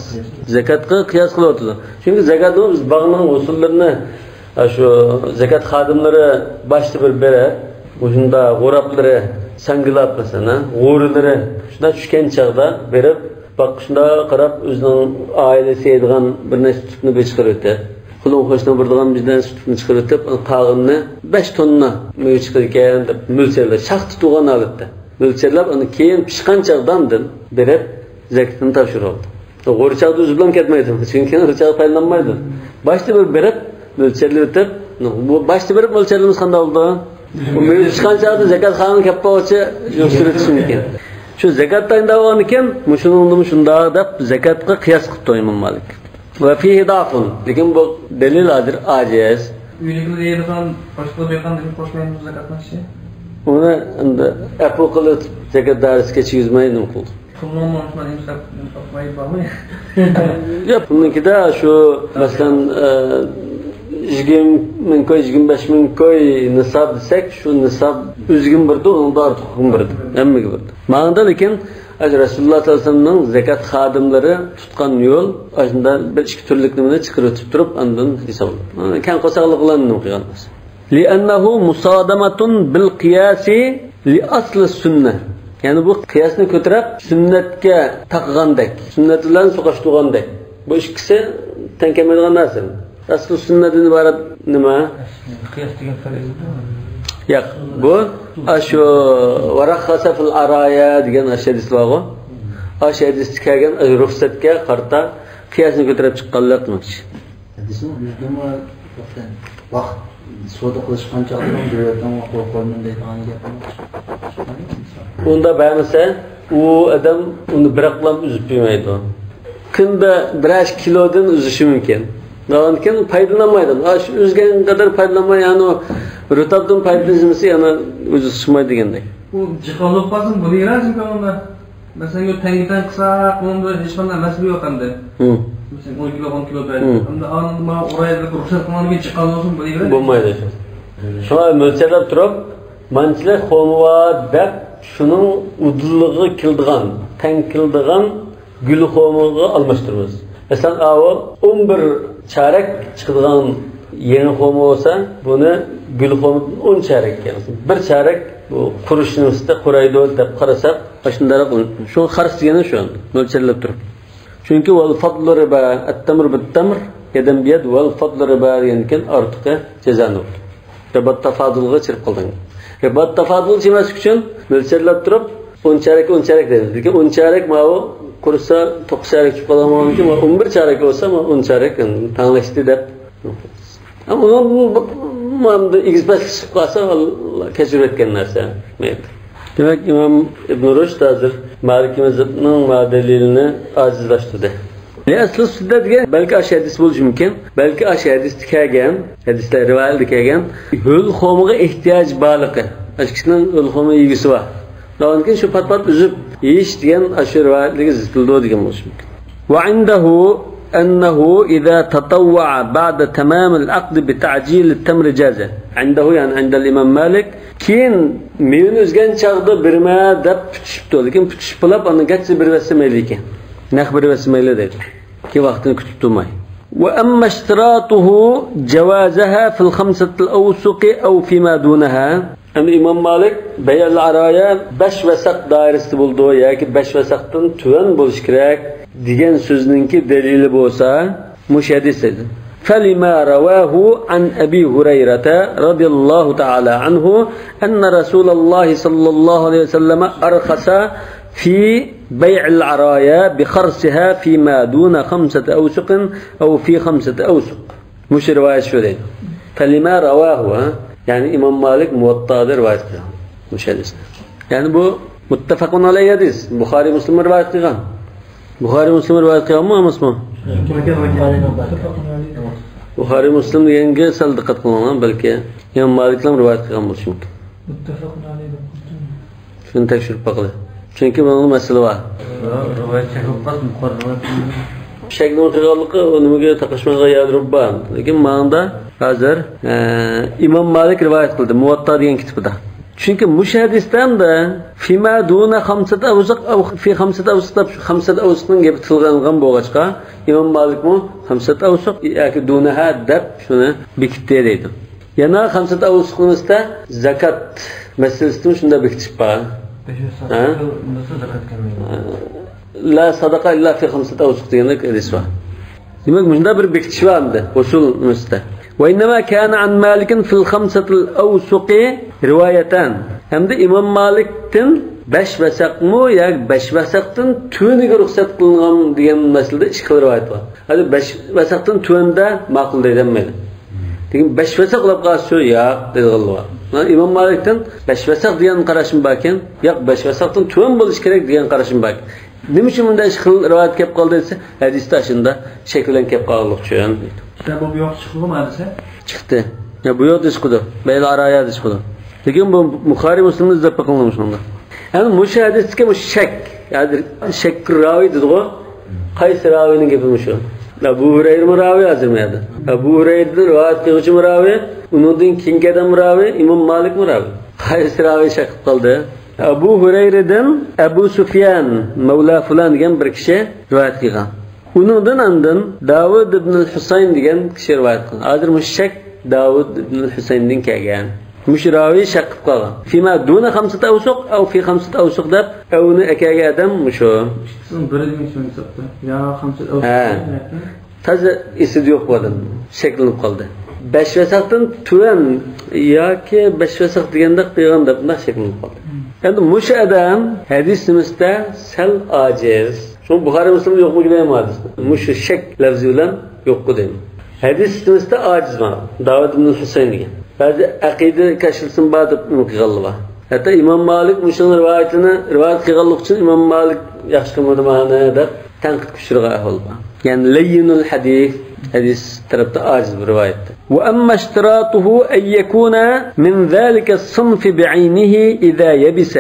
زەكاتقا قىياس قىلىۋاتىدۇ. چۈنكى زەكاتنىڭ بىز باغنىڭ ھوسۇللىرىنى، ئاشۇ زەكات خادىملىرى باشتا بىر بېرىپ، مۇشۇنداق غوراپلىرى ساڭگىلاپ، مەسىلەن، غورىلىرى شۇنداق چۈشكەن چاغدا بېرىپ، باق، شۇنداق قاراپ، ئۆزىنىڭ ئائىلىسى يەيدىغان بىر نەچچە تۈپنى بىر چىقىرىۋېتىپ، قولۇم قوشنىڭ بىر دېگەن بىر نەچچە تۈپنى چىقىرىۋېتىپ، قالغىنىنى بەش توننا مېۋە چىقىدىكەن دەپ مۆلچەرلەپ، شاختا تۇغان ھالەتتە مۆلچەرلەپ، ئۇنى كېيىن پىشقان چاغدا ئاندىن بېرىپ زەكىتىنى تاپشۇرۇۋالدى. غورا چاغدا ئۈزۈپلا كەتمەيدۇ، چۈنكى غورا چاغدا پايدىلانمايدۇ. باشتا بىر بېرىپ مۆلچەرلىۋېتىپ، بۇ باشتا بېرىپ مۆلچەرلىمىسە قانداق بولىدۇ؟ ئۇ مېۋە پىشقان چاغدا زەكات خانىغا كەپ قالغۇچە يىغىشتۇرۇۋېتىشى مۇمكىن. شۇ زەكات تايىنلىۋالغاندىكىن، مۇشۇنىڭدىمۇ شۇنداق دەپ زەكاتقا قىياس قىپتۇ ئىمام مالىك. ۋە فىھى ضعف، لېكىن بۇ دەلىل ھازىر ئاجىز. ئۆيدىكىلەر يەيدىغان، باشقىلار بەرگەن دېگەن قوشمايمىز زەكاتنى ئىشى. ئۇنى ئەمدى ئەپۇ قىلىپ زەكات دائىرىسىگە كىرگۈزمەي نېمە قىلدۇق؟ پۇلنىڭمۇ شۇنداق نېمىسى بار، ئۇقماي بارمۇ؟ ياق، پۇلنىڭكىدە شۇ، مەسىلەن، ئە، يىگىرمە مىڭ كوي، يىگىرمە بەش مىڭ كوي نىساب دېسەك، شۇ نىساب ئۆزىگىمۇ بېرىدۇ، ئۇنىڭدىن ئارتۇقىغىمۇ بېرىدۇ، ھەممىگە بېرىدۇ. ماڭىدا لېكىن ئاشۇ رەسۇلۇللاھ سەللەللاھۇ ئەلەيھى ۋەسەللەمنىڭ زەكات خادىملىرى تۇتقان يول، ئاشۇنداق بىر ئىككى تۈرلۈك نېمىنى چىقىرىۋېتىپ تۇرۇپ، ئاندىن ھېسابلاپ. كەڭ قورساقلىق بىلەن نېمە قىلغان بولسا. لأنه مصادمة بالقياس لأصل السنة. يەنى بۇ قىياسنى كۆتۈرۈپ سۈننەتكە تاقىغاندەك، سۈننەت بىلەن سوقۇشتۇرغاندەك. بۇ ئىككىسى تەڭ كەلمەيدىغان نەرسە. ئەسلى سۈننەتتىن ئىبارەت نېمە؟ قىياس دېگەن پەرز. ياق، بۇ ئاشۇ ورخص في العرايا دېگەن ئاشۇ ھەدىس بارغۇ. ئاشۇ ھەدىستە كەلگەن ئاشۇ رۇخسەتكە قارىتا قىياسنى كۆتۈرۈپ چىققانلىق دېمەكچى. ھەدىسنىڭ ئۆزىدىمۇ توختاڭ. ۋاقىت سودا قىلىشقان چاغدا بىر ۋەتەنگە قول قويمىدى دەيدىغان گەپ. ئۇندا بەرمىسە، ئۇ ئادەم ئۇنى بىراقلام ئۈزۈپ بېرمەيدۇ. كۈندە بىرەر كىلودىن ئۈزۈشى مۇمكىن. ئاندىن كېيىن پايدىلانمايدۇ. ئاشۇ ئۈزگەن قەدەر پايدىلانماي، يەنە رۇتابتىن پايدىلىنىشى يەنە ئۈزۈشمەي دېگەندەك. ئۇ جىقالىپ قالسىمۇ بولۇۋېرەر، چۈنكى ئۇندا مەسىلەن، يو تەڭگە تەڭ قىلساق، ئۇنىڭدا ھېچقانداق مەسىلە يوق ئەمدى. مەسىلەن، ئون كىلو، ئون كىلو بەردى. ئەمدى ئانىڭدا مانا ئورايلىق رۇخسەت قىلغاندىن كېيىن جىقالىسۇن بولۇۋېرەر. بولمايدۇ. شۇڭا مۆلچەرلەپ تۇرۇپ، مانچىلىك خورما بار دەپ، شۇنىڭ ئۇدۇلىغا كېلىدىغان، تەڭ كېلىدىغان گۈل خورمىغا ئالماشتۇرىمىز. مەسىلەن، ئاۋۇ ئون بىر چارەك چىقىدىغان يېڭى خورما بولسا، بۇنى گۈل خورمىدىن ئون چارەك، يەنى بىر چارەك بۇ قۇرۇشنىڭ ئۈستىدە قۇرايدۇ دەپ قارىساق، شۇنداق شۇ خەرج دېگىنى شۇ، مۆلچەرلەپ تۇرۇپ. چۈنكى والفضل ربا، التمر بالتمر، يدا بيد، والفضل ربا دېگەندىكىن ئارتۇقى جازا نۇقتا. رىبا تافادۇلغا چىرىپ قالدىڭ. رىبا تافادۇل چىمەس ئۈچۈن مۆلچەرلەپ تۇرۇپ، ئون چارەك، ئون چارەك دېدى. لېكىن ئون چارەك ماۋۇ قۇرۇسا توققۇز چارەك چىقىپ قالغان بولغاندىكىن، ئون بىر چارەك بولسا، ئون چارەك تەڭلەشتى دەپ. ئۇنىڭدىن ئېگىز پەسلىك چىقىپ قالسا، ئاللا كەچۈرۈۋەتكەن نەرسە. دېمەك، ئىمام ئىبن رۇشد ھازىر مالىكىي مەزھەپنىڭ ما دەلىلىنى ئاجىزلاشتۇردى. لأصل السنة دېگەن، بەلكى ئاشۇ ھەدىس بولۇشى مۇمكىن. بەلكى ئاشۇ ھەدىستە كەلگەن، ھەدىسلەر رىۋايەتتە كەلگەن، ھۆل خورمىغا ئېھتىياج بارلىقى. ئاشۇ كىشىنىڭ ھۆل خورما يېگۈسى بار. ئاندىن كېيىن شۇ پات-پات ئۈزۈپ يېيىش دېگەن ئاشۇ رىۋايەتلەرگە زىت كېلىدۇ دېگەن بولۇشى مۇمكىن. وعنده أنه إذا تطوع بعد تمام العقد بتعجيل التمر جاز. عنده، يەنى عند الإمام مالك. كېيىن مېۋىنى ئۈزگەن چاغدا بېرىمەن دەپ پۈتۈشۈپتۇ. لېكىن پۈتۈشۈپ بولاپ، ئاندىن گەرچە بېرىۋەتسە مەيلى ئىكەن. نەق بېرىۋەتسە مەيلى دەيدۇ. كېيىن ۋاقتىنى كۈتۈپ تۇرماي. وأما اشتراطه جوازها في الخمسة الأوسق أو فيما دونها. ئەمدى ئىمام مالىك بەيئۇل ئارايا بەش ۋەسەق دائىرىسىدە بولىدۇ ياكى بەش ۋەسەقتىن تۆۋەن بولۇشى كېرەك دېگەن سۆزنىڭكى دەلىلى بولسا، مۇشۇ ھەدىس دەيدۇ. فلما رواه عن أبي هريرة رضي الله تعالى عنه أن رسول الله صلى الله عليه وسلم أرخص في بيع العرايا بخرصها فيما دون خمسة أوسق أو في خمسة أوسق. مۇشۇ رىۋايەت شۇ دەيدۇ. فلما رواه، ھە؟ يەنى ئىمام مالىك مۇۋەتتادا رىۋايەت قىلغان مۇشۇ ھەدىسنى. يەنى بۇ مۇتتەپەقۇن ئەلەيھى ھەدىس. بۇخارىي مۇسلىم رىۋايەت قىلغان. بۇخارىي مۇسلىم رىۋايەت قىلغانمۇ ئەمەسمۇ؟ بۇخارىي مۇسلىم دېگەنگە سەل دىققەت قىلىڭلار، بەلكى ئىمام مالىكلا رىۋايەت قىلغان بولۇشى مۇمكىن. مۇتتەپەقۇن ئەلەيھى دەپ قويدۇم. شۇنى تەكشۈرۈپ باقىلى. چۈنكى بۇنىڭدا مەسىلە بار. رىۋايەت شەك بولۇپ قالسا، مۇقەررەر رىۋايەت قىلىنىدۇ. شەكنىڭ قىلغانلىقى ئۇ نېمىگە تاقاشمايدىغان يەرلىرى بار. لېكىن ماڭىدا ھازىر، ئە، ئىمام مالىك رىۋايەت قىلدى، مۇۋەتتا دېگەن كىتابىدا. چۈنكى مۇشۇ ھەدىستە ئەمدى فىما دۇنە خەمسەتە ئەۋسۇق ئەۋ في خەمسەتە ئەۋسۇق دەپ، شۇ خەمسەتە ئەۋسۇقنىڭ گېپى تىلغا ئېلىنغان بولغاچقا، ئىمام مالىكمۇ خەمسەتە ئەۋسۇق ياكى دۇنەھا دەپ شۇنى بېكىتتى دەيدۇ. يەنە خەمسەتە ئەۋسۇقنىڭ ئۈستىدە زاكات مەسىلىسىدىمۇ شۇنداق بېكىتىش بار. بەش ۋەسەق ھە؟ بولسا زاكات كەلمەيدۇ. لا سەدەقە ئىللا في خەمسەتە ئەۋسۇق دېگەندەك ھەدىس بار. دېمەك، مۇشۇنداق بىر بېكىتىش بار ئەمدى ئۇسۇل نۇسخىدا. وإنما كان عن مالك في الخمسة الأوسق روايتان. ھەمدە ئىمام مالىكتىن بەش ۋەسەقمۇ ياكى بەش ۋەسەقتىن تۆۋىنىگە رۇخسەت قىلىنغان دېگەن مەسىلىدە ئىككى خىل رىۋايەت بار. ھازىر بەش ۋەسەقتىن تۆۋەندە ماقۇل دەيدۇ ھەممەيلەن. لېكىن بەش ۋەسەق بولۇپ قالسا ياق دەيدىغانلار بار. مانا ئىمام مالىكتىن بەش ۋەسەق دېگەن قاراشمۇ باركەن، ياق، بەش ۋەسەقتىن تۆۋەن بولۇشى كېرەك دېگەن قاراشمۇ باركەن. نېمە ئۈچۈن مۇنداق ئىككى خىل رىۋايەت كەپ قالدى دېسە، ھەدىستە ئاشۇنداق شەك بىلەن كەپ قالغانلىق ئۈچۈن دەيدۇ. سەن بۇ ياقتا چىقتىغۇ مادىسى؟ چىقتى. يا بۇ ياقتا چىقىدۇ. بەيئۇل ئارايادا چىقىدۇ. لېكىن بۇ بۇخارىي مۇسلىمنى ئىزدەپ بېقىڭلار شۇنىڭدا. يەنى مۇشۇ ھەدىستىكى مۇشۇ شەك. ھازىر شەك راۋى دېدىغۇ. قايسى راۋىنىڭ گېپى مۇشۇ؟ ئەبۇ ھۇرەيرىمۇ راۋى ھازىر بۇ يەردە؟ ئەبۇ ھۇرەيرىدىن رىۋايەت قىلغۇچىمۇ راۋى، ئۇنىڭدىن كېيىنكى ئادەممۇ راۋى، ئىمام مالىكمۇ راۋى. قايسى راۋى شەك قىلىپ قالدى؟ ئەبۇ ھۇرەيرىدىن ئەبۇ سۇفيان مەۋلا فۇلان دېگەن بىر كىشى رىۋايەت قىلغان. ئۇنىڭدىن ئاندىن داۋۇد ئىبنۇل ھۇسەين دېگەن كىشى رىۋايەت قىلغان. ھازىر مۇشۇ شەك داۋۇد ئىبنۇل ھۇسەيندىن كەلگەن. مۇشۇ راۋى شەك قىلىپ قالغان. فيما دون خمسة أوسق أو في خمسة أوسق دەپ، ئەۋنى ئەكەلگەن ئادەم مۇشۇ. ئىككىسىنىڭ بىرى دېگەن شۇنى ھېسابتا. يا خمسة أوسق ھە. ياكى تازا ئېسىدە يوق بۇ ئادەم. شەكلىنىپ قالدى. بەش ۋەسەقتىن تۆۋەن ياكى بەش ۋەسەق دېگەندەك قىلغان دەپ بۇنداق شەكلىنىپ قالدى. ئەمدى مۇشۇ ئادەم ھەدىس سىستېمىسىدا سەل ئاجىز. شۇڭا بۇخارىي مۇسلىمدا يوقمۇ دېمەيمەن ھەدىسنى. مۇشۇ شەك لەفزى بىلەن يوققۇ دەيمەن. ھەدىس سىستېمىسىدا ئاجىز مانا. داۋۇد ئىبن ھۈسەيىن دېگەن. بەزى ئەقىدە كەشفىسىمۇ بار دەپ نېمە قىلغانلار بار. ھەتتا ئىمام مالىك مۇشۇنىڭ رىۋايىتىنى رىۋايەت قىلغانلىقى ئۈچۈن ئىمام مالىك ياخشى قىلمىدىمۇ دەپ تەنقىدكە ئۇچرىغان ئەھۋال بار. يەنى لەييىنۇل ھەدىس، ھەدىس تەرەپتە ئاجىز بىر رىۋايەتتە. وأما اشتراطه أن يكون من ذلك الصنف بعينه إذا يبس.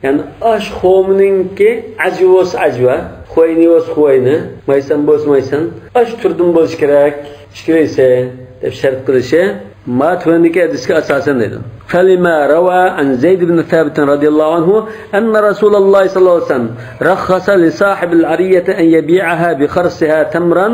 يەنى ئاش خۇمىنىڭكى ئەجۋە بولسا ئەجۋە، خۇۋەينى بولسا خۇۋەينى، مايسان بولسا مايسان، ئاش تۈردىن بولۇشى كېرەك، ئىككىلىسى دەپ شەرت قىلىشى ما تۆۋەندىكى ھەدىسكە ئاساسەن دەيدۇ. فلما روى عن زيد بن ثابت رضي الله عنه أن رسول الله صلى الله عليه وسلم رخص لصاحب العرية أن يبيعها بخرصها تمرا.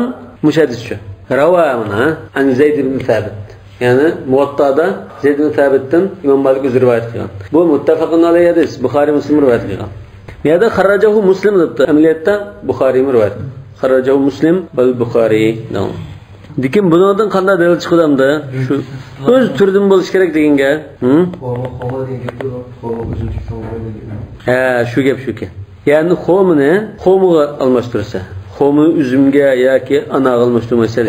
مۇشۇ ھەدىس شۇ. رەۋا مانا، عن زيد بن ثابت. يەنى مۇۋەتتادا زەيد ئىبن سابىتتىن ئىمام مالىك ئۆزى رىۋايەت قىلغان. بۇ مۇتتەپەقۇن ئەلەيھى ھەدىس، بۇخارىي مۇسلىم رىۋايەت قىلغان. بۇ يەردە خەررەجەھۇ مۇسلىم دەپتۇ. ئەمەلىيەتتە بۇخارىيمۇ رىۋايەت قىلغان. خەررەجەھۇ مۇسلىم ۋەل بۇخارىي دەڭ. لېكىن بۇنىڭدىن قانداق دەلىل چىقىدۇ ئەمدى؟ شۇ ئۆز تۈرىدىن بولۇشى كېرەك دېگەن گەپ. ھە؟ خورما، خورما دېگەن گەپتۇ، خورما ئۈزۈم چىقسا بولمايدۇ دېگەن. ھە، شۇ گەپ، شۇ گەپ. يەنى خورمىنى خورمىغا ئالماشتۇرسا، خورمىنى ئۈزۈمگە ياكى ئانارغا ئالماشتۇرمايسەن.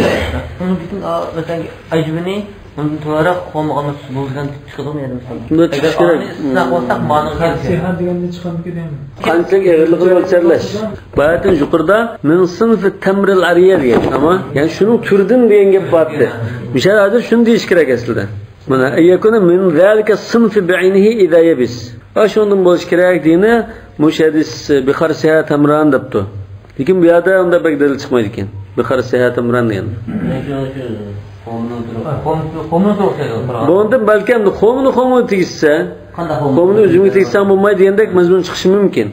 ئۇنىڭ پۈتۈن، ئا، مەسىلەن، ئەجۋىنى ئۇنىڭدىن تۆۋەنرەك خورمىغا ئالماشتۇرسا بولىدىغان تىپ چىقىدۇ، يەنى مىسال. بۇنى ئەگەر چىقىش كېرەك. ئۇنى ئىسنا قىلساق، مانىغا كەلسە. سىياھەت دېگەندىن چىقامدىكىن؟ قانچىلىك ئېغىرلىقىنى ئۆلچەرلەش. باياتىن يۇقىرىدا مىن سىنفى تەمرىل ئارىيە دېگەن، ئەمما يەنى شۇنىڭ تۈرىدىن دېگەن گەپ بارتى. مۇشۇ ھازىر شۇنى دېيىش كېرەك ئەسلىدە. مانا، أن يكون من ذلك الصنف بعينه إذا يبس. ئاشۇندىن بولۇشى كېرەك دېگىنى، مۇشۇ ھەدىس بخرصها تمرا دەپتۇ. لېكىن بۇ يەردە ئۇنداق بەك دەلىل چىقمايدىكەن. بخرصها تمرا دېگەن. بۇنىڭدىن بەلكى ئەمدى خورمىنى خورمىغا تېگىشسە، قانداق خورما؟ خورمىنى ئۈزۈمگە تېگىشسەڭ بولمايدۇ دېگەندەك مەزمۇن چىقىشى مۇمكىن.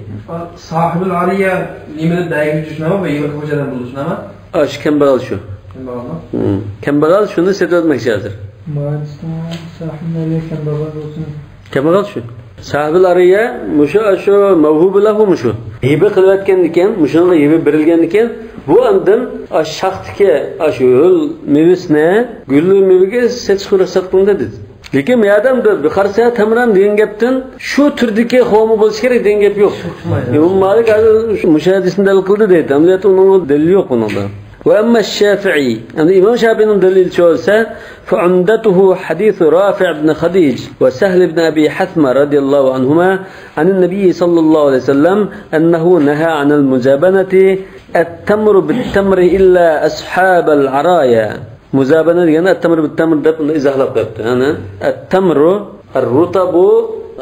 صاحىبۇل ئارىيە نېمىنى بەرگۈچى شۇنامۇ؟ بۇ يېڭى خوجادىن بولىدۇ شۇنامۇ؟ ئاشۇ كەمبەغەل شۇ. كەمبەغەلمۇ؟ ھىم. كەمبەغەل شۇنى سېتىۋەتمەكچى ھازىر. مائارىستىن ساھىبنى ئەلگە كەمبەغەل بولسۇن. كەمبەغەل شۇ. ساھىبىل ئارىيە مۇشۇ، ئاشۇ مەۋھۇبە لەھۇ مۇشۇ. ھىبە قىلىۋەتكەندىكىن، مۇشۇنىڭغا ھىبە بېرىلگەندىكىن، بۇ ئاندىن ئاشۇ شاختىكى، ئاشۇ ھۆل مېۋىسىنى گۈل مېۋىگە سېتىشقا رۇخسەت قىلىندى دېدى. لېكىن بۇ يەردە ئەمدى بخرصها تمرا دېگەن گەپتىن شۇ تۈردىكى خورما بولۇشى كېرەك دېگەن گەپ يوق. ئىمام مالىك ھازىر شۇ مۇشۇ ھەدىسنى دەلىل قىلدى دەيدۇ. ئەمەلىيەتتە ئۇنىڭ دەلىلى يوق بۇنىڭدا. وأما الشافعي، ئەمدى ئىمام شافىئىنىڭ دەلىلى بولسا، فعمدته حديث رافع بن خديج وسهل بن أبي حثمة رضي الله عنهما عن النبي صلى الله عليه وسلم أنه نهى عن المزابنة التمر بالتمر إلا أصحاب العرايا. مۇزابەنە دېگەندە ئەتتەمرۇ بىتتەمر دەپ ئۇنى ئىزاھلاپ قويۇپتۇ. يەنى ئەتتەمرۇ ئەررۇتەبۇ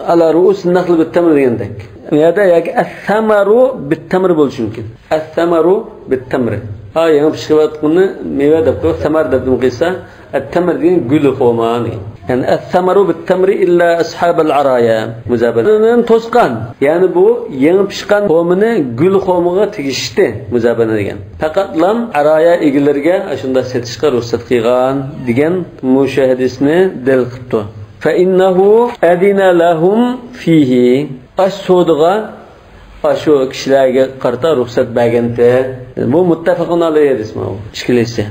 ئەلا رۇئۇسىن نەخلى بىتتەمر دېگەندەك. ئۇ يەردە ياكى ئەسسەمەرۇ بىتتەمر بولۇشى مۇمكىن. ئەسسەمەرۇ بىتتەمر. ھا، يېڭى پىشقىۋاتقىنىنى مېۋە دەپ قويۇپ، سەمەر دەپ نېمە قىلسا، ئەتتەمر دېگەن گۈلى خورما دېگەن. يەنى ئەسسەمەرۇ بىتتەمرى ئىللا ئەسھابەل ئارايا. مۇزابەنە. توسقان. يەنى بۇ يېڭى پىشقان خورمىنى گۈل خورمىغا تېگىشتى مۇزابەنە دېگەن. پەقەتلام ئارايا ئىگىلىرىگە ئاشۇنداق سېتىشقا رۇخسەت قىلغان دېگەن مۇشۇ ھەدىسنى دەلىل قىپتۇ. فەئىننەھۇ ئەزىنە لەھۇم فىھى. ئاش سودىغا ئاشۇ كىشىلەرگە قارىتا رۇخسەت بەرگەنتى. بۇ مۇتتەپەقۇن ئەلەيھى ھەدىس ماۋۇ. ئىككىلىسى.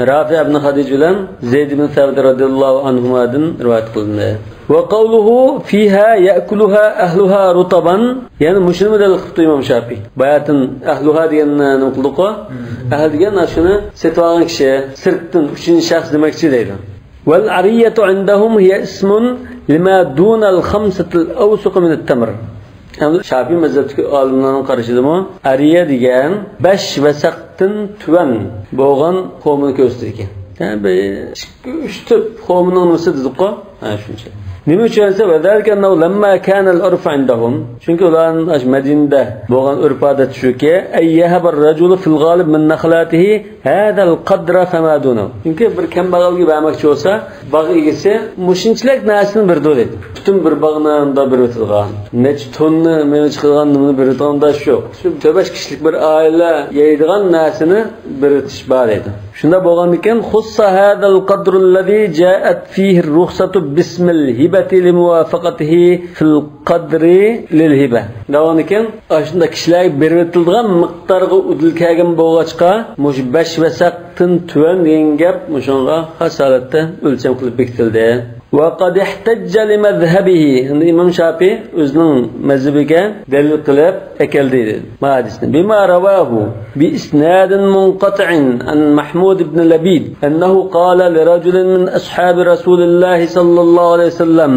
رافىئ ئىبن خەدىج بىلەن زەيد ئىبن سابىت رەزىياللاھۇ ئەنھۇمادىن رىۋايەت قىلىندى. ۋە قەۋلۇھۇ فىھا يەئكۇلۇھا ئەھلۇھا رۇتەبەن. يەنى مۇشۇنىمۇ دەلىل قىپتۇ ئىمام شافىئى. باياتىن ئەھلۇھا دېگەننى نېمە قىلدۇققۇ؟ ئەھل دېگەن ئاشۇنى سېتىۋالغان كىشى، سىرتتىن، ئۈچىنچى شەخس دېمەكچى دەيدۇ. ۋەل ئارىيەتۇ ئىندەھۇم ھىيە ئىسمۇن لىما دۇنەل خەمسەتىل ئەۋسۇقى مىنەت تەمر. ئەمدى شافىئى مەزھەپتىكى ئالىملارنىڭ قارىشىدىمۇ ئارىيە دېگەن بەش ۋەسەقتىن تۆۋەن بولغان خورمىنى كۆرسىتىدىكەن. يەنى بىر ئىككى، ئۈچ تۈپ خورمىنىڭ نېمىسى دېدۇققۇ؟ ھە، شۇنچە. نېمە ئۈچۈن دېسە، ۋەزالىكە ئەننەھۇ لەمما كانەل ئۇرفۇ ئىندەھۇم. چۈنكى ئۇلارنىڭ ئاشۇ مەدىنىدە بولغان ئۆرپ-ئادەت شۇكى، ئەن يەھەبەر رەجۇلۇ فىل غالىب مىن نەخلاتىھى ھازەل قەدرە فەما دۇنەھۇ. چۈنكى بىر كەمبەغەلگە بەرمەكچى بولسا، باغ ئىگىسى مۇشۇنچىلىك نەرسىنى بېرىدۇ دەيدۇ. پۈتۈن بىر باغنى ئۇنداق بېرىۋېتىدىغان، نەچچە توننا مېۋە چىقىدىغان نېمىنى بېرىۋېتىدىغان ئۇنداق ئىش يوق. شۇ تۆت-بەش كىشىلىك بىر ئائىلە يەيدىغان نەرسىنى بېرىۋېتىش بار دەيدۇ. شۇنداق بولغاندىكىن، خۇسسە ھازەل قەدرۇللەزى جائەت فىھىر رۇخسەتۇ بىسمىل للهبة لموافقته في القدر للهبة. داۋامىدىكىن، ئاشۇنداق كىشىلەرگە بېرىۋېتىلىدىغان مىقدارغا ئۇدۇل كەلگەن بولغاچقا، مۇشۇ بەش ۋەسەقتىن تۆۋەن دېگەن گەپ مۇشۇنىڭغا خاس ھالەتتە ئۆلچەم قىلىپ بېكىتىلدى. وقد احتج لمذهبه، ئەمدى ئىمام شاپىي ئۆزىنىڭ مەزھىپىگە دەلىل قىلىپ ئەكەلدى ما ھەدىسنى. بما رواه بإسناد منقطع عن محمود بن لبيد أنه قال لرجل من أصحاب رسول الله صلى الله عليه وسلم،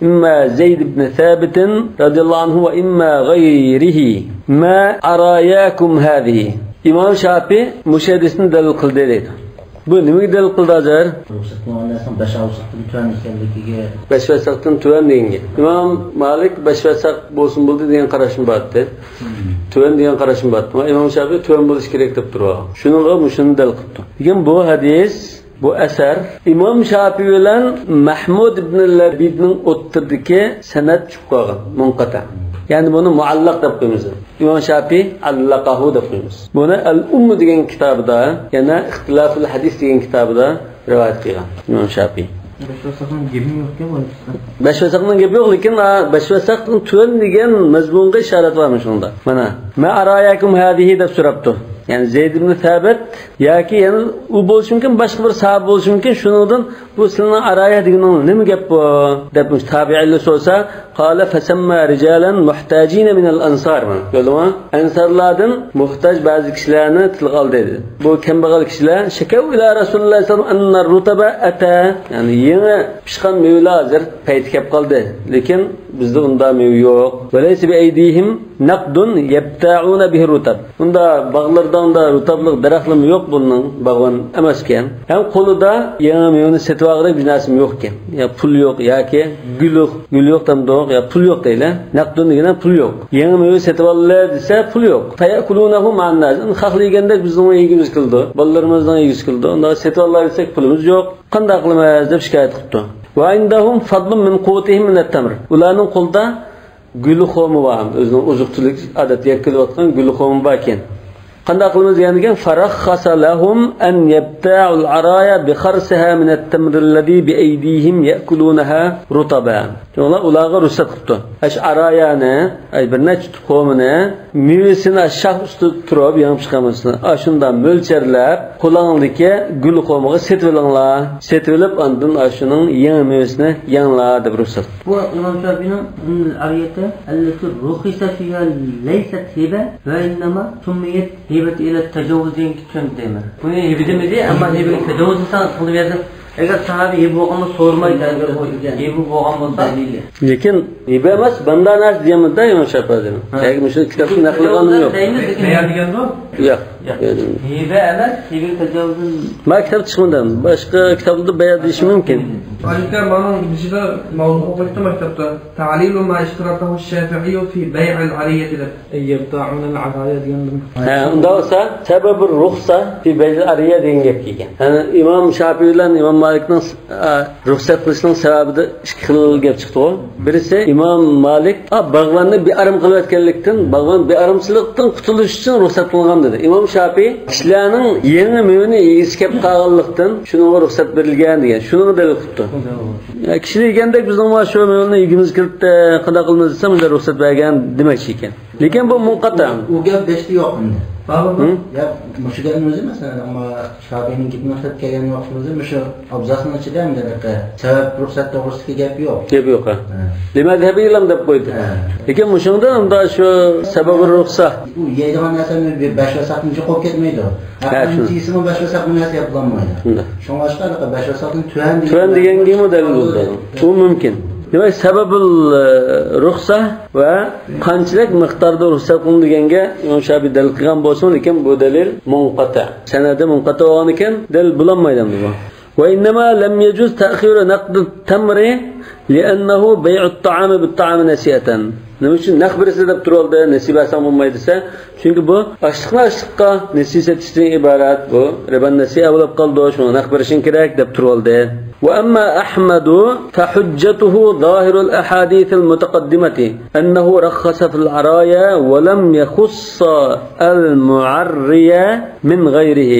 إما زيد بن ثابت رضي الله عنه وإما غيره، ما عراياكم هذه. ئىمام شاپىي مۇشۇ ھەدىسنى دەلىل قىلدى دەيدۇ. بۇ نېمىگە دەلىل قىلدى ھازىر؟ رۇخسەت قىلغان نەرسىنىڭ بەش ئاۋساقتىن تۆۋەن ئىكەنلىكىگە. بەش ۋەسەقتىن تۆۋەن دېگەنگە. ئىمام مالىك بەش ۋەسەق بولسۇن بولدى دېگەن قاراشمۇ بار ئىدى. تۆۋەن دېگەن قاراشمۇ بار ئىدى. ئىمام شاپىي تۆۋەن بولۇشى كېرەك دەپ تۇرۇۋالغان. شۇنىڭغا مۇشۇنى دەلىل قىپتۇ. لېكىن بۇ ھەدىس، بۇ ئەسەر ئىمام شاپىي بىلەن مەھمۇد ئىبن لەبىدنىڭ ئوتتۇرىدىكى سەنەد چۈشۈپ قالغان، مۇنقەتە. يەنى بۇنى مۇئەللەق دەپ قويىمىز. ئىمام شاپىي ئەللەقەھۇ دەپ قويىمىز. بۇنى ئەل-ئۇممۇ دېگەن كىتابىدا، يەنە ئىختىلاپۇل ھەدىس دېگەن كىتابىدا رىۋايەت قىلغان ئىمام شاپىي. بەش ۋەسەقنىڭ گېپى يوق ئىكەن، بۇ ھەدىستە. بەش ۋەسەقنىڭ گېپى يوق، لېكىن، ھا، بەش ۋەسەقتىن تۆۋەن دېگەن مەزمۇنغا ئىشارەت بار مۇشۇنىڭدا. مانا، ما ئاراياكۇم ھازىھى دەپ سوراپتۇ. يەنى زەيد ئىبن سابىت ياكى يەنە ئۇ بولۇشى مۇمكىن، باشقا بىر ساھابە بولۇشى مۇمكىن، شۇنىڭدىن بۇ سىلىنىڭ ئارايا دېگىنىڭ نېمە گەپ بۇ؟ دەپ مۇشۇ تابىئىنلار سورىسا، قال فسمى رجالا محتاجين من الأنصار. كۆردۈڭمۇ؟ ئەنسارلاردىن موھتاج بەزى كىشىلەرنى تىلغا ئالدى دېدى. بۇ كەمبەغەل كىشىلەر شكوا إلى رسول الله صلى الله عليه وسلم أن الرطب أتى. يەنى يېڭى پىشقان مېۋىلەر ھازىر پەيتى كەپ قالدى. لېكىن بىزدە ئۇنداق مېۋە يوق. وليس بأيديهم نقد يبتاعون به الرطب. ئۇندا باغلىرىدا ئۇندا رۇتابلىق دەرەخلىرىمۇ يوق بۇنىڭ، باغۋەن ئەمەسكەن. ھەم قولىدا يېڭى مېۋىنى سېتىۋالغۇدەك بىر نەرسىمۇ يوقكەن. يا پۇل يوق ياكى گۈل يوق، گۈل يوق دەمدۇق، يا پۇل يوق دەيلى. نەقدۇن دېگەن پۇل يوق. يېڭى مېۋە سېتىۋالىلى دېسە پۇل يوق. فيأكلونه مع الناس. خاخلىيگەندەك بىزنىڭ يېگۈمىز كېلىدۇ. بالىلىرىمىزنىڭ يېگۈسى كېلىدۇ. ئۇنداق سېتىۋالاي دېسەك پۇلىمىز يوق. قانداق قىلىمىز دەپ شىكايەت قىپتۇ. وعندهم فضل من قوتهم من التمر. ئۇلارنىڭ قولىدا گۈلى خورما بار. ئۆزىنىڭ ئوزۇق تۈلۈك، ئادەتتە يەپ كېلىۋاتقان گۈلى خورما باركەن. قانداق قىلىمىز دېگەندىكىن، فرخص لهم أن يبتاعوا العرايا بخرصها من التمر الذي بأيديهم يأكلونها رطبا. شۇڭلار ئۇلارغا رۇخسەت قىپتۇ. ئاشۇ ئارايانى، ئاي، بىر نەچچە تۈپ خورمىنى، مېۋىسىنى ئاشۇ شاخ ئۈستىدە تۇرۇپ، يېڭى پىشقان مېۋىسىنى ئاشۇنداق مۆلچەرلەپ، قولۇڭدىكى گۈل خورمىغا سېتىۋېلىڭلار. سېتىۋېلىپ، ئاندىن ئاشۇنىڭ يېڭى مېۋىسىنى يەڭلار دەپ رۇخسەت. بۇ ئىمام شافىينىڭ إن العرية التي رخص فيها ليست هبة وإنما سميت هبة إلى التجوز دېگەنگە چۈشەندىم. بۇنى ھىبە دېمىدى، ئەمما ھىبىگە تەجاۋۇز دېسەڭ، بۇ يەردە ئەگەر ساھابە ھىبە بولغاندا سورىمايدۇ. ھىبە بولغان بولسا. لېكىن ھىبە ئەمەس، باندا نەرسە دېيەلمەيدۇ ئىمام شافىي ھازىر. ھە. چۈنكى مۇشۇ كىتابنى نەقىل قىلغانلىرىم يوق. دەيمىز، لېكىن يوق. ھىبە ئەمەس، ھىبە تەجاۋۇزدىن. ما كىتاب چىقمىدى. باشقا كىتابلاردا بايان دېيىشى مۇمكىن. ئاكا، مانا بىزدە ماۋزۇ ئوقۇيتتۇم مەكتەپتە. تعليل ما اشترطه الشافعي في بيع العرية دەپ. يبتاعون العرايا دېگەندىن. ھە، ئۇنداق بولسا، سەبەبۇ رۇخسە في بيع العرية دېگەن گەپ كەلگەن. يەنى ئىمام شافىي بىلەن ئىمام مالىكنىڭ، ئە، رۇخسەت قىلىشنىڭ سەۋەبىدە ئىككى خىل گەپ چىقتىغۇ. بىرسى ئىمام مالىك، ئا، باغۋەننى بىئارام قىلىۋەتكەنلىكتىن، باغۋەن بىئارامچىلىقتىن قۇتۇلۇش ئۈچۈن رۇخسەت قىلغان دېدى. ئىمام شافىي كىشىلەرنىڭ يېڭى مېۋىنى يېگۈسى كەپ قالغانلىقتىن شۇنىڭغا رۇخسەت بېرىلگەن دېگەن، شۇنىڭغا دەلىل قىپتۇ. يا، كىشىلەر يېگەندەك بىزنىڭمۇ شۇ مېۋىنى يېگۈمىز كېلىپتۇ، قانداق قىلىمىز دېسە، مۇنداق رۇخسەت بەرگەن دېمەكچى ئىكەن. لېكىن بۇ مۇنقەتە. ئۇ گەپ بەشتە يوق ئەمدى. ھە؟ يا، مۇشۇ گەپنى ئۆزى، مەسىلەن، ئەمما شافىينىڭ گېپىنى ئىشلەتكەن ۋاقتىمىزدا مۇشۇ ئابزاسنىڭ ئىچىدە ئەمدى سەۋەب رۇخسەت توغرىسىدىكى گەپ يوق. گەپ يوق، ھە. ھە. لىمەزھەبىلەم دەپ قويدى. ھە. لېكىن مۇشۇنىڭدا ئۇندا شۇ سەبەبۇ رۇخسە. ئۇ يەيدىغان نەرسە بىر بەش ۋەسەقتىن چوقۇپ كەتمەيدۇ. ھە، ھەققىنى شۇنداق. تېيىسىمۇ بەش ۋەسەق بىر نەرسە يەپ بولالمايدۇ. شۇنداق. شۇڭلاشقا بەش ۋەسەقتىن تۆۋەن دېگەن. تۆۋەن دېگەنگىمۇ دەلىل بولدى. ئۇ مۇمكىن. دېمەك، سەبەبۇل، ئە، رۇخسە ۋە قانچىلىك مىقداردا رۇخسەت قىلىندى دېگەنگە ئىمام شافىي دەلىل قىلغان بولسىمۇ، لېكىن بۇ دەلىل مۇنقەتە. سەنەدى مۇنقەتە بولغاندىكىن دەلىل بولالمايدۇ ئەمدى بۇ. وإنما لم يجز تأخير نقد التمر لأنه بيع الطعام بالطعام نسيئة. نېمە ئۈچۈن نەق بىرسى دەپ تۇرۇۋالدى، نەسىيە بەرسەڭ بولمايدۇ دېسە، چۈنكى بۇ ئاشلىقنى ئاشلىققا نەسىيە سېتىشتىن ئىبارەت، بۇ رىبا نەسىيە بولۇپ قالىدۇ، شۇڭا نەق بېرىشىڭ كېرەك دەپ تۇرۇۋالدى. وأما أحمد فحجته ظاهر الأحاديث المتقدمة أنه رخص في العرايا ولم يخص المعري من غيره.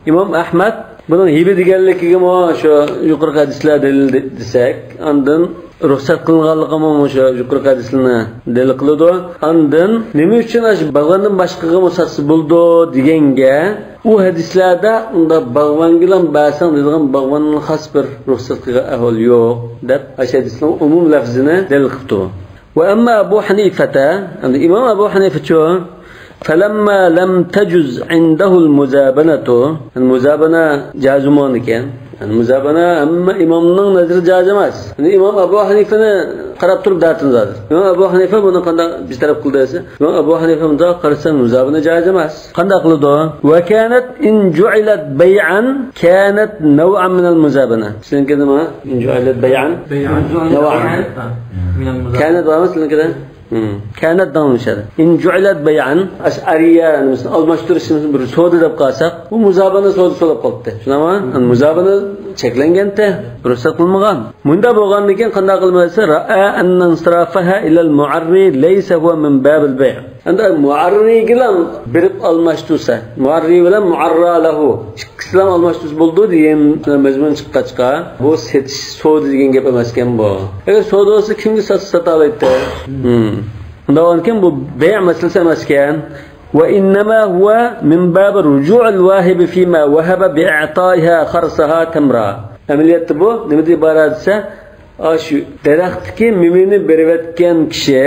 ئىمام ئەھمەد بۇنىڭ ھىبە دېگەنلىكىگىمۇ شۇ يۇقىرىقى ھەدىسلەر دەلىل دېسەك، ئاندىن رۇخسەت قىلىنغانلىقىمۇ مۇشۇ يۇقىرىقى ھەدىسلەرنى دەلىل قىلىدۇ. ئاندىن نېمە ئۈچۈن ئاشۇ باغۋەندىن باشقىغىمۇ ساتسا بولىدۇ دېگەنگە، ئۇ ھەدىسلەردە ئۇنداق باغۋەنگىلا بەرسەڭ دەيدىغان باغۋەننىڭ خاس بىر رۇخسەت قىلغان ئەھۋالى يوق دەپ، ئاشۇ ھەدىسنىڭ ئومۇم لەفزىنى دەلىل قىپتۇ. ۋە ئەمما ئەبۇ ھەنىفەتە، ئەمدى ئىمام ئەبۇ ھەنىفىچۇ؟ فلما لم تجز عنده المزابنة. يەنى مۇزابەنە جائىز بولمىغان ئىكەن. يەنى مۇزابەنە ھەممە ئىمامنىڭ نەزىرىدە جائىز ئەمەس. يەنى ئىمام ئەبۇ ھەنىفىنى قاراپ تۇرۇپ دەۋاتىمىز ھازىر. ئىمام ئەبۇ ھەنىفە بۇنى قانداق بىتەرەپ قىلدى دېسە، ئىمام ئەبۇ ھەنىفە مۇنداق قارىسا مۇزابەنە جائىز ئەمەس. قانداق قىلىدۇ؟ وكانت إن جعلت بيعا كانت نوعا من المزابنة. سىزنىڭكى نېمە؟ إن جعلت بيعا بيعا. نوعا. من المزابنة. كانت بارمۇ سىزنىڭكىدە؟ كانت داڭلىشىدۇ. إن جعلت بيعا، ئەشئەرىيە نېمىسىنى ئالماشتۇرۇش نېمىسىنى بىر سودا دەپ قالساق، بۇ مۇزابەنە سودىسى بولۇپ قاپتۇ. شۇنداقمۇ؟ مۇزابەنە چەكلەنگەنتى، رۇخسەت قىلمىغان. مۇنداق بولغاندىن كېيىن قانداق قىلمايسىز؟ رأى أن انصرافها إلى المعري ليس هو من باب البيع. ئەمدى مۇئەررىگىلا بېرىپ ئالماشتۇرسا، مۇئەررى بىلەن مۇئەررا لەھۇ ئىككىسىلا ئالماشتۇرسا بولىدۇ دېگەن مەزمۇن چىققاچقا، بۇ سېتىش سودا دېگەن گەپ ئەمەسكەن بۇ. ئەگەر سودا بولسا كىمگە ساتسا ساتالايتتى؟ ئۇنداق بولغاندىكىن بۇ بەيئ مەسىلىسى ئەمەسكەن. وإنما هو من باب رجوع الواهب فيما وهب بإعطائها خرصها تمرا. ئەمەلىيەتتە بۇ نېمىدىن ئىبارەت دېسە، ئاشۇ دەرەختىكى مېۋىنى بېرىۋەتكەن كىشى،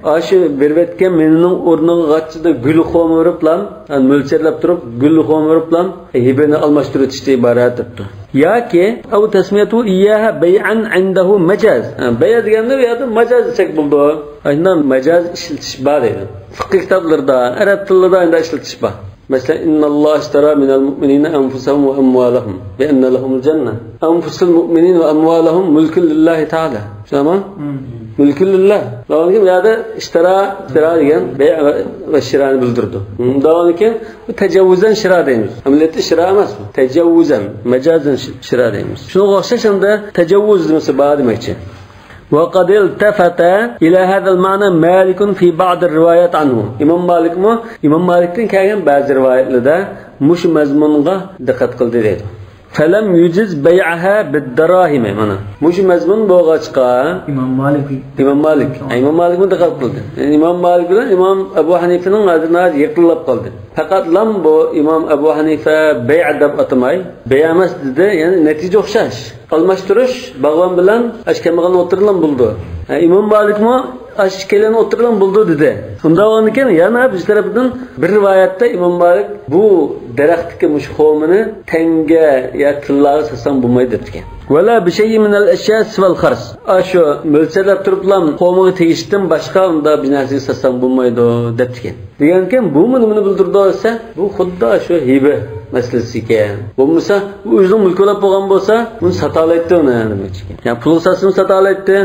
ئاشۇ بېرىۋەتكەن مېۋىنىڭ ئورنىغا غاچچىدا گۈل خورما بېرىپلا، يەنى مۆلچەرلەپ تۇرۇپ، گۈل خورما بېرىپلا، ھىبىنى ئالماشتۇرۇۋېتىشتىن ئىبارەت دەپتۇ. ياكى، أو تسميته إياها بيعا عنده مجاز. ھە، بەيئ دېگەندە بۇ يەردە ماجاز دېسەك بولىدۇ. ئاشۇنداق ماجاز ئىشلىتىش بار دەيدۇ. فىقھىي كىتابلىرىدا، ئەرەب تىلىدا ئەمدى ئىشلىتىش بار. مەسىلەن، إن الله اشترى من المؤمنين أنفسهم وأموالهم بأن لهم الجنة. أنفس المؤمنين وأموالهم ملك لله تعالى. شۇنداقمۇ؟ ملك لله. داۋاملىق بۇ يەردە اشترى، اشترى دېگەن بەيئ ۋە، ۋە شىرانى بىلدۈرىدۇ. داۋاملىق بۇ تەجەۋۋۇزەن شىرا دەيمىز. ئەمەلىيەتتە شىرا ئەمەس بۇ. تەجەۋۋۇزەن، مەجازەن شىرا دەيمىز. شۇنىڭغا ئوخشاش ئەمدى تەجەۋۋۇز نېمىسى بار دېمەكچى. وقد التفت إلى هذا المعنى مالك في بعض الروايات عنه. ئىمام مالىكمۇ، ئىمام مالىكتىن كەلگەن بەزى رىۋايەتلەردە مۇشۇ مەزمۇنغا دىققەت قىلدى دەيدۇ. فلم يجز بيعها بالدراهم، مانا. مۇشۇ مەزمۇن بولغاچقا، ئىمام مالىك. ئىمام مالىك. ئىمام مالىكمۇ دىققەت قىلدى. يەنى ئىمام مالىك بىلەن ئىمام ئەبۇ ھەنىفىنىڭ ھازىر ناھايىتى يېقىنلاپ قالدى. پەقەتلا بۇ ئىمام ئەبۇ ھەنىفە بەيئ دەپ ئاتىماي، بەيئ ئەمەس دېدى. يەنى نەتىجە ئوخشاش. ئالماشتۇرۇش باغۋەن بىلەن ئاشۇ كەمبەغەلنىڭ ئوتتۇرىدىلا بولىدۇ. ھە، ئىمام مالىكمۇ ئاشۇ ئىككىيلەننىڭ ئوتتۇرىدىلا بولىدۇ دېدى. ئۇنداق بولغاندىكىن يەنە بىز تەرەپتىن بىر رىۋايەتتە ئىمام مالىك بۇ دەرەختىكى مۇشۇ خورمىنى تەڭگە يا تىللاغا ساتساڭ بولمايدۇ دەپتىكەن. ولا بشيء من الأشياء سوى الخرص. ئاشۇ مۆلچەرلەپ تۇرۇپلا خورمىغا تېگىشتىن باشقا ئۇنداق بىر نەرسىگە ساتساڭ بولمايدۇ دەپتىكەن. دېگەنكەن، بۇمۇ نېمىنى بىلدۈرىدۇ دېسە، بۇ خۇددى شۇ ھىبە مەسىلىسى ئىكەن. بولمىسا، ئۇ ئۆزىنىڭ مۈلكى بولاپ بولغان بولسا، بۇنى ساتالايتتى ئۇنى دېمەكچى ئىكەن. يا پۇلغا ساتسىمۇ ساتالايتتى،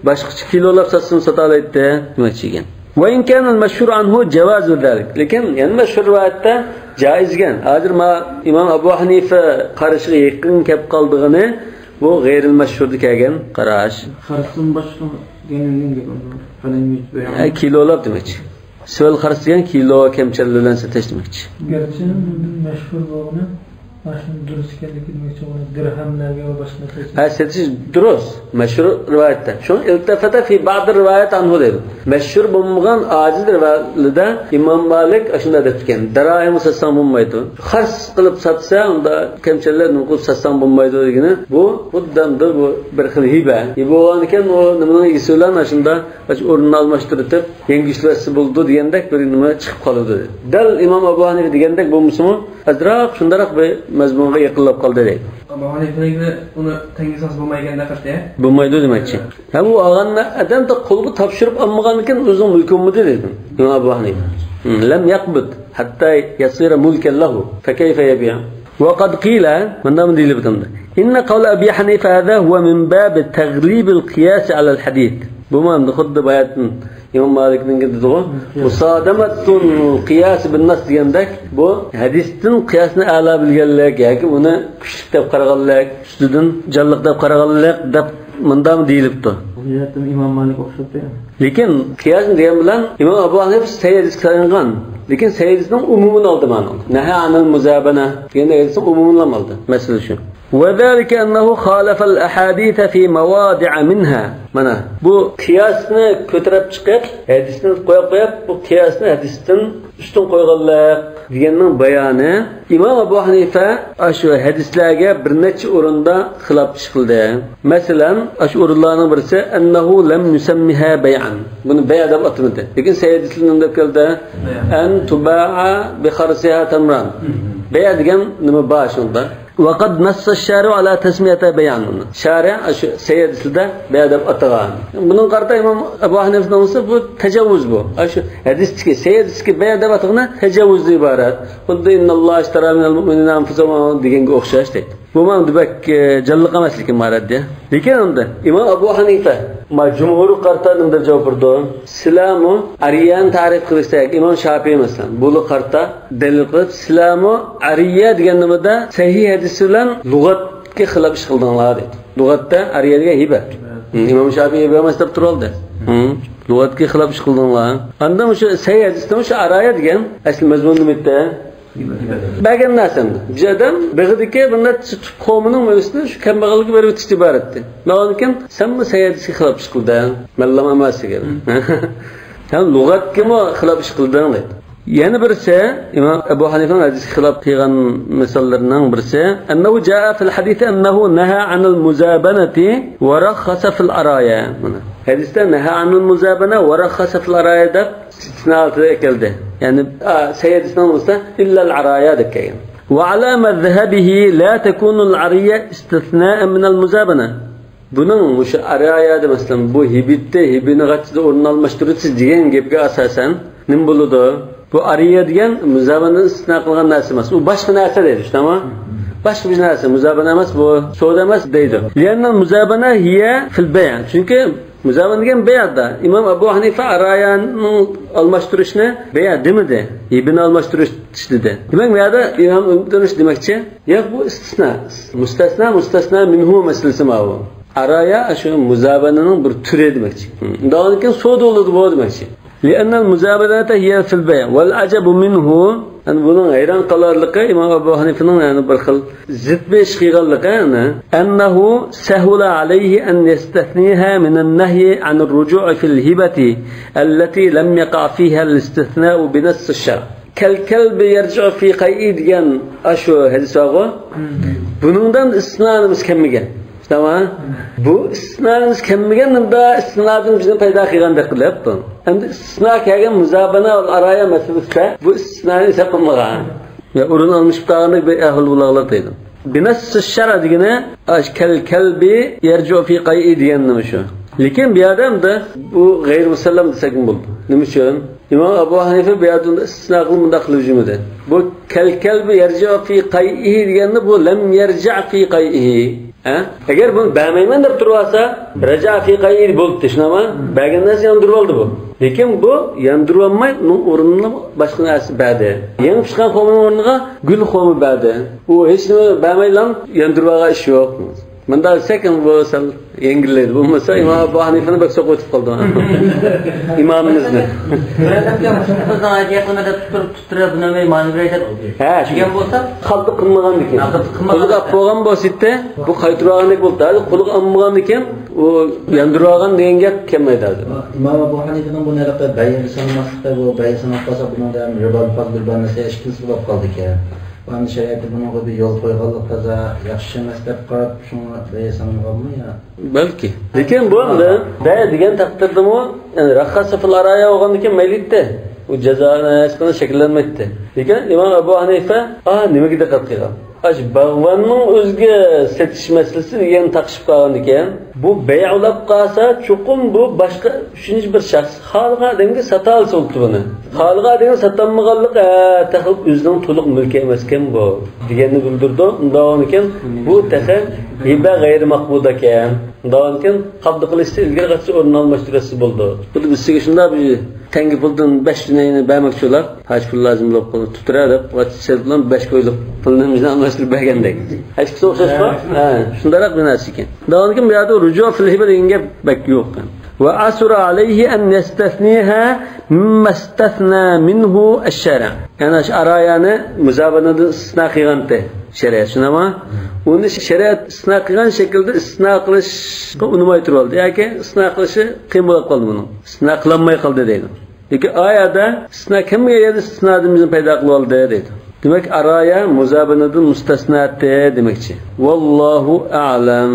باشقىچە كىلولاپ ساتسىمۇ ساتالايتتى دېمەكچى ئىكەن. وإن كان المشهور عنه جواز ذلك. لېكىن يەنە مەشھۇر رىۋايەتتە جائىز ئىكەن. ھازىر ما ئىمام ئەبۇ ھەنىفە قارىشىغا يېقىن كەپ قالىدىغىنى بۇ غەيرىل مەشھۇردىن كەلگەن قاراش. خەرسدىن باشقا دېگەن گەپ. فلم يجز بيعا. ئە، كىلولاپ دېمەكچى. سۆل خەرس دېگەن كىلو كەمچەل بىلەن سېتىش دېمەكچى. گەرچە مۇندىن مەشھۇر بولغىنى، ماشۇنىڭ دۇرۇس ئىكەنلىكى دېمەكچى، ئۇنى دىرھەملەرگە ۋە باشقا نەرسىلەرگە. ھە، سېتىش دۇرۇس. مەشھۇر رىۋايەتتە. شۇڭا التفت في بعض الروايات عنه دەيدۇ. مەشھۇر بولمىغان ئاجىز رىۋايەتلىدە ئىمام مالىك ئاشۇنداق دەپتىكەن. دىرھەمگە ساتساڭ بولمايدۇ. خەرس قىلىپ ساتسا، ئۇندا كەمچەللەر نېمە قىلىپ ساتساڭ بولمايدۇ دېگىنى بۇ خۇددى ئەمدى بۇ بىر خىل ھىبە. ھىبە بولغاندىكىن ئۇ نېمىنىڭ ئىگىسى بىلەن ئاشۇندا ئاشۇ ئورنىنى ئالماشتۇرۇۋېتىپ، يەڭگۈشلەۋەتسە بولىدۇ دېگەندەك بىر نېمە چىقىپ قالىدۇ. دەل ئىمام ئەبۇ ھەنىفە دېگەندەك بولمىسىمۇ، ئازراق شۇنداقراق بىر مەزمۇنغا يېقىنلاپ قالدى دەيدۇ. ئەبۇ ھەنىفىنىڭكىنى ئۇنى تەڭگە سالسا بولمايدىغان دەقىقتە. بولمايدۇ دېمەكچى. ھە، ئۇ ئالغان ئادەم قولغا تاپشۇرۇپ ئالمىغاندىكىن ئۆزىنىڭ مۈلكى بولمىدى دەيدۇ ئىمام ئەبۇ ھەنىفە. لم يقبض حتى يصير ملكا له، فكيف يبيع؟ وقد قيل، مۇنداق دېيىلىپ ئۆتۈمدە. إن قول أبي حنيفة هذا هو من باب تغليب القياس على الحديث. بۇمۇ ئەمدى خۇددى باياتىن ئىمام مالىكنىڭكى دېدىغۇ، مۇسادەمەتۇل قىياس بىننەس دېگەندەك، بۇ ھەدىستىن قىياسنى ئەلا بىلگەنلىك ياكى ئۇنى كۈچلۈك دەپ قارىغانلىق، ئۈستىدىن جانلىق دەپ قارىغانلىق دەپ مۇنداقمۇ دېيىلىپتۇ. بۇ جەھەتتىن ئىمام مالىك ئوخشاپتۇ يەنى. لېكىن قىياسنى دېگەن بىلەن ئىمام ئەبۇ ھەنىفە سەھىھ ھەدىسكە تايانغان. لېكىن سەھىھ ھەدىسنىڭ ئومۇمىنى ئالدى مانا. نەھا ئانىل مۇزابەنە دېگەن ھەدىسنىڭ ئومۇمىنى ئالدى. مەسىلە شۇ. وذلك أنه خالف الأحاديث في مواضع منها. مانا بۇ قىياسنى كۆتۈرۈپ چىقىپ، ھەدىسنى قويۇپ قويۇپ، بۇ قىياسنى ھەدىستىن ئۈستۈن قويغانلىق دېگەننىڭ بايانى، ئىمام ئەبۇ ھەنىفە ئاشۇ ھەدىسلەرگە بىر نەچچە ئورۇندا خىلاپ ئىش قىلدى. مەسىلەن، ئاشۇ ئورۇنلارنىڭ بىرسى، أنه لم يسمها بيعا. بۇنى بەيئە دەپ ئاتىمىدى. لېكىن سەھىھ ھەدىستە نېمە دەپ كەلدى؟ أن تباع بخرصها تمرا. بەيئە دېگەن نېمە بار شۇندا؟ وقد نص الشارع على تسميتها بيعا. شارىئ شۇ سەھىھ ھەدىستە بەيئە دەپ ئاتىغان. بۇنىڭغا قارىتا ئىمام ئەبۇ ھەنىفە دېسە بۇ تاجاۋۇز بۇ. شۇ ھەدىستىكى، سەھىھ ھەدىستىكى بەيئە دەپ ئاتىغىنى تاجاۋۇزدىن ئىبارەت. خۇددى إن الله اشترى من المؤمنين أنفسهم دېگەنگە ئوخشاش دەيدۇ. بۇ مانا بەك، ئە، جانلىق ئەمەس لېكىن مۇرادى. لېكىن ئەمدى ئىمام ئەبۇ ھەنىفە ما جۇمھۇرغا قارىتا نېمە دەپ جاۋاب بېرىدۇ؟ سىلەرمۇ ئەرىيەنى تەرىپ قىلىشتەك، ئىمام شاپىئى مەسىلەن، بۇلارغا قارىتا دەلىل قىلىپ، سىلەرمۇ ئەرىيە دېگەن نېمىدە سەھىھ ھەدىس بىلەن لۇغەتكە خىلاپ ئىش قىلدىڭلار دەيدۇ. لۇغەتتا ئەرىيە دېگەن ھىبە. ھىم، ئىمام شاپىئى ھىبە ئەمەس دەپ تۇرۇۋالدى. ھىم، لۇغەتكە خىلاپ ئىش قىلدىڭلار. ئاندىن مۇشۇ سەھىھ ھەدىستە مۇشۇ ئەرايا دېگەن ئەسلى مەزمۇن نېمە ئىدى؟ بەرگەن نەرسەمدە. بىر ئادەم بېغىدىكى بىر نەچچە تۈپ قومىنىڭ مېۋىسىنى شۇ كەمبەغەلگە بېرىۋېتىشتىن ئىبارەتتى. مەن ئۇنىڭكىن سەنمۇ سەھىھ ھەدىسكە خىلاپ ئىش قىلدىڭ. مەنلا ئەمەس دېگەن. سەن لۇغەتكىمۇ خىلاپ ئىش قىلدىڭ دەيدۇ. يەنە بىرسى، ئىمام ئەبۇ ھەنىفەنىڭ ھەدىسكە خىلاپ قىلغان مىساللىرىنىڭ بىرسى، أنه جاء في الحديث أنه نهى عن المزابنة ورخص في العرايا. مانا ھەدىستە نەھا ئانىل مۇزابەنە ۋە رەخخەسە فىل ئارايا دەپ ئىستىسنا ئالدىدا ئەكەلدى. يەنى، ئا، سەھىھ ھەدىسنىڭ بولسا ئىللەل ئارايا دەپ كەلگەن. وعلى مذهبه لا تكون العرية استثناء من المزابنة. بۇنىڭ مۇشۇ ئارايا دېمەسلەن، بۇ ھىبىتتە، ھىبىنى غاچچىدا ئورنىنى ئالماشتۇرىسىز دېگەن گەپكە ئاساسەن نېمە بولىدۇ؟ بۇ ئارىيە دېگەن مۇزابەنىدىن ئىستىسنا قىلغان نەرسە ئەمەس. ئۇ باشقا نەرسە دەيدۇ، شۇنداقمۇ؟ باشقا بىر نەرسە. مۇزابەنە ئەمەس بۇ. سودا ئەمەس دەيدۇ. لأن المزابنة هي في البيع. چۈنكى مۇزابەنە دېگەن بەيئدا. ئىمام ئەبۇ ھەنىفە ئارايانىڭ ئالماشتۇرۇشنى بەيئ دېمىدى. ھىبىنى ئالماشتۇرۇش دېدى. دېمەك، بۇ يەردە ئىمام ئىبن تەيمىيە دېمەكچى، ياق، بۇ ئىستىسنا. مۇستەسنا، مۇستەسنا مىنھۇ مەسىلىسى ماۋۇ. ئارايا شۇ مۇزابەنىنىڭ بىر تۈرى دېمەكچى. ئۇنداقتىن كېيىن سودا بولىدۇ بۇ دېمەكچى. لأن المزابنة هي في البيع والعجب منه. يەنى بۇنىڭ ھەيران قالارلىقى ئىمام ئەبۇ ھەنىفىنىڭ يەنى بىر خىل زىت بىر ئىش قىلغانلىقى، يەنى أنه سهل عليه أن يستثنيها من النهي عن الرجوع في الهبة التي لم يقع فيها الاستثناء بنص الشرع. كالكلب يرجع في قيئه دېگەن ئاشۇ ھەدىس بارغۇ. بۇنىڭدىن ئىستىسنا نېمىسى كەلمىگەن. تامام. بۇ ئىستىسنانىمىز كەلمىگەن، مۇندا ئىستىسنادىن بىزنى پەيدا قىلغاندەك قىلىپ بۇ. ئەمدى ئىستىسنا كەلگەن مۇزابەنە ۋە ئارايا مەسىلىسىدە بۇ ئىستىسنانى ھېسابلانمىغان. ۋە ئورۇن ئالمىشىپ قالغاندەك بىر ئەھۋال بولغانلار دەيدۇ. بىنەسسى شەرئ دېگىنى، ئاش كەل كەلبى يەرجۇ فى قەيئى دېگەن نېمە شۇ. لېكىن بۇ يەردە ئەمدى بۇ غەيرىي مۇسەللەم دېسەكمۇ بولىدۇ. نېمە ئۈچۈن؟ ئىمام ئەبۇ ھەنىفە بۇ يەردە ئىستىسنا قىلىپ مۇنداق قىلىپ يۈرمىدى. بۇ كەل كەلبى يەرجۇ فى قەيئىھى دېگەندە بۇ لەم يەرجە فى قەيئىھى. ھە؟ ئەگەر بۇنى بەرمەيمەن دەپ تۇرۇۋالسا، رەجە فى قەيئىھى بولۇپتۇ، شۇنداقمۇ؟ بەرگەن نەرسە ياندۇرۇۋالدى بۇ. لېكىن بۇ ياندۇرۇۋالماي، ئۇنىڭ ئورنىنى باشقا نەرسە بەردى. يېڭى پىشقان خورمىنىڭ ئورنىغا گۈل خورما بەردى. ئۇ ھېچنېمە بەرمەيلا ياندۇرۇۋالغان ئىش يوق. مۇنداق دېسەك، بۇ سەل يەڭگىللەيدۇ. بولمىسا، ئىمام ئەبۇ ھەنىفىنى بەك سوقۇۋېتىپ قالدى. ئىمامىمىزنى. بىزنىڭ ئايەت يېقىندا دەپ تۇرۇپ، تۇتۇپ تۇرۇپ، بۇنى مانا بىر دەپ ھە، دېگەن بولسا، قالدى قىلمىغاندىكىن. ھە، قالدى قىلمىغان. قولىغا ئاپ بولغان بولسا، بۇ قايتۇرۇۋالغاندەك بولدى. ھازىر قولىغا ئالمىغاندىكىن، ئۇ ياندۇرۇۋالغان دېگەن گەپ كەلمەيدۇ ھازىر. ئىمام ئەبۇ ھەنىفىنىڭ بۇنى ھېلىقى بەيئ سانىماسلىقتا، بۇ بەيئ ساناپ قالسا، بۇنىڭدا ھەم رىبا پازدۇر بار نەرسە ئىككىلىسى بولۇپ قالىدىكەن. ئەمدى شەرىئەتتە بۇنىڭغا بىر يول قويغانلىق تازا ياخشى ئەمەس دەپ قاراپ، شۇڭا بەيئ سانالغانمۇ يا؟ بەلكى. لېكىن بۇ ئەمدى بەيئ دېگەن تەقدىردىمۇ، يەنى رەخخەسە فىل ئارايا بولغاندىكىن مەيلى ئىدى. ئۇ جازا ھېچقانداق شەكىللەنمەيتتى. لېكىن ئىمام ئەبۇ ھەنىفە، ئا، نېمىگە دىققەت قىلغان؟ ئاش باغۋەننىڭ ئۆزىگە سېتىش مەسىلىسى دېگەن تاقىشىپ قالغاندىكىن، بۇ بەيئ بولاپ قالسا، چوقۇم بۇ باشقا ئۈچىنچى بىر شەخس خالىغان ئادەمگە ساتالىسا بولۇپتۇ بۇنى. خالىغان ئادەمگە ساتالمىغانلىقى، ھە، تېخى ئۆزىنىڭ تولۇق مۈلكى ئەمەسكەن بۇ دېگەننى بىلدۈرىدۇ. ئۇنداق بولغاندىكىن بۇ تېخى ھىبە غەيرىي مەقبۇلدىكەن. ئۇنداق بولغاندىكىن قابدۇ قىلىشتا ئىلگىرى قاچسا ئورنىنى ئالماشتۇرۇۋەتسە بولىدۇ. خۇددى بىرسىگە شۇنداق بىر تەڭگە پۇلدىن بەش جۈنەينى بەرمەكچى بولۇپ، ھاج پۇل لازىم بولۇپ قالدى، تۇتۇرە دەپ، قاچسا بىلەن بەش كويلۇق پۇلنى بىزدىن ئالماشتۇرۇپ بەرگەندەك. ھەر ئىككىسى ئوخشاشقۇ؟ ھە، شۇنداقراق بىر نەرسە ئىكەن. ئۇنداق بولغاندىكىن بۇ يەردە رۇجۇ فىل ھىبە دېگەن گەپ بەك يوق. وعسر عليه أن يستثنيها مما استثنى منه الشارع. يەنى شۇ ئارايانى مۇزابەنەدىن ئىستىسنا قىلغانتى شەرىئەت، شۇنداقمۇ؟ ئۇنى شەرىئەت ئىستىسنا قىلغان شەكىلدە ئىستىسنا قىلىشقا ئۇنىماي تۇرۇۋالدى ياكى ئىستىسنا قىلىشى قىيىن بولۇپ قالدى بۇنىڭ. ئىستىسنا قىلالماي قالدى دەيدۇ. لېكىن ئايەتتە ئىستىسنا كەلمىگەن يەردە ئىستىسنادىن بىزنى پەيدا قىلىۋالدى دەيدۇ. دېمەك، ئارايا مۇزابەنەدىن مۇستەسناتى دېمەكچى. والله أعلم.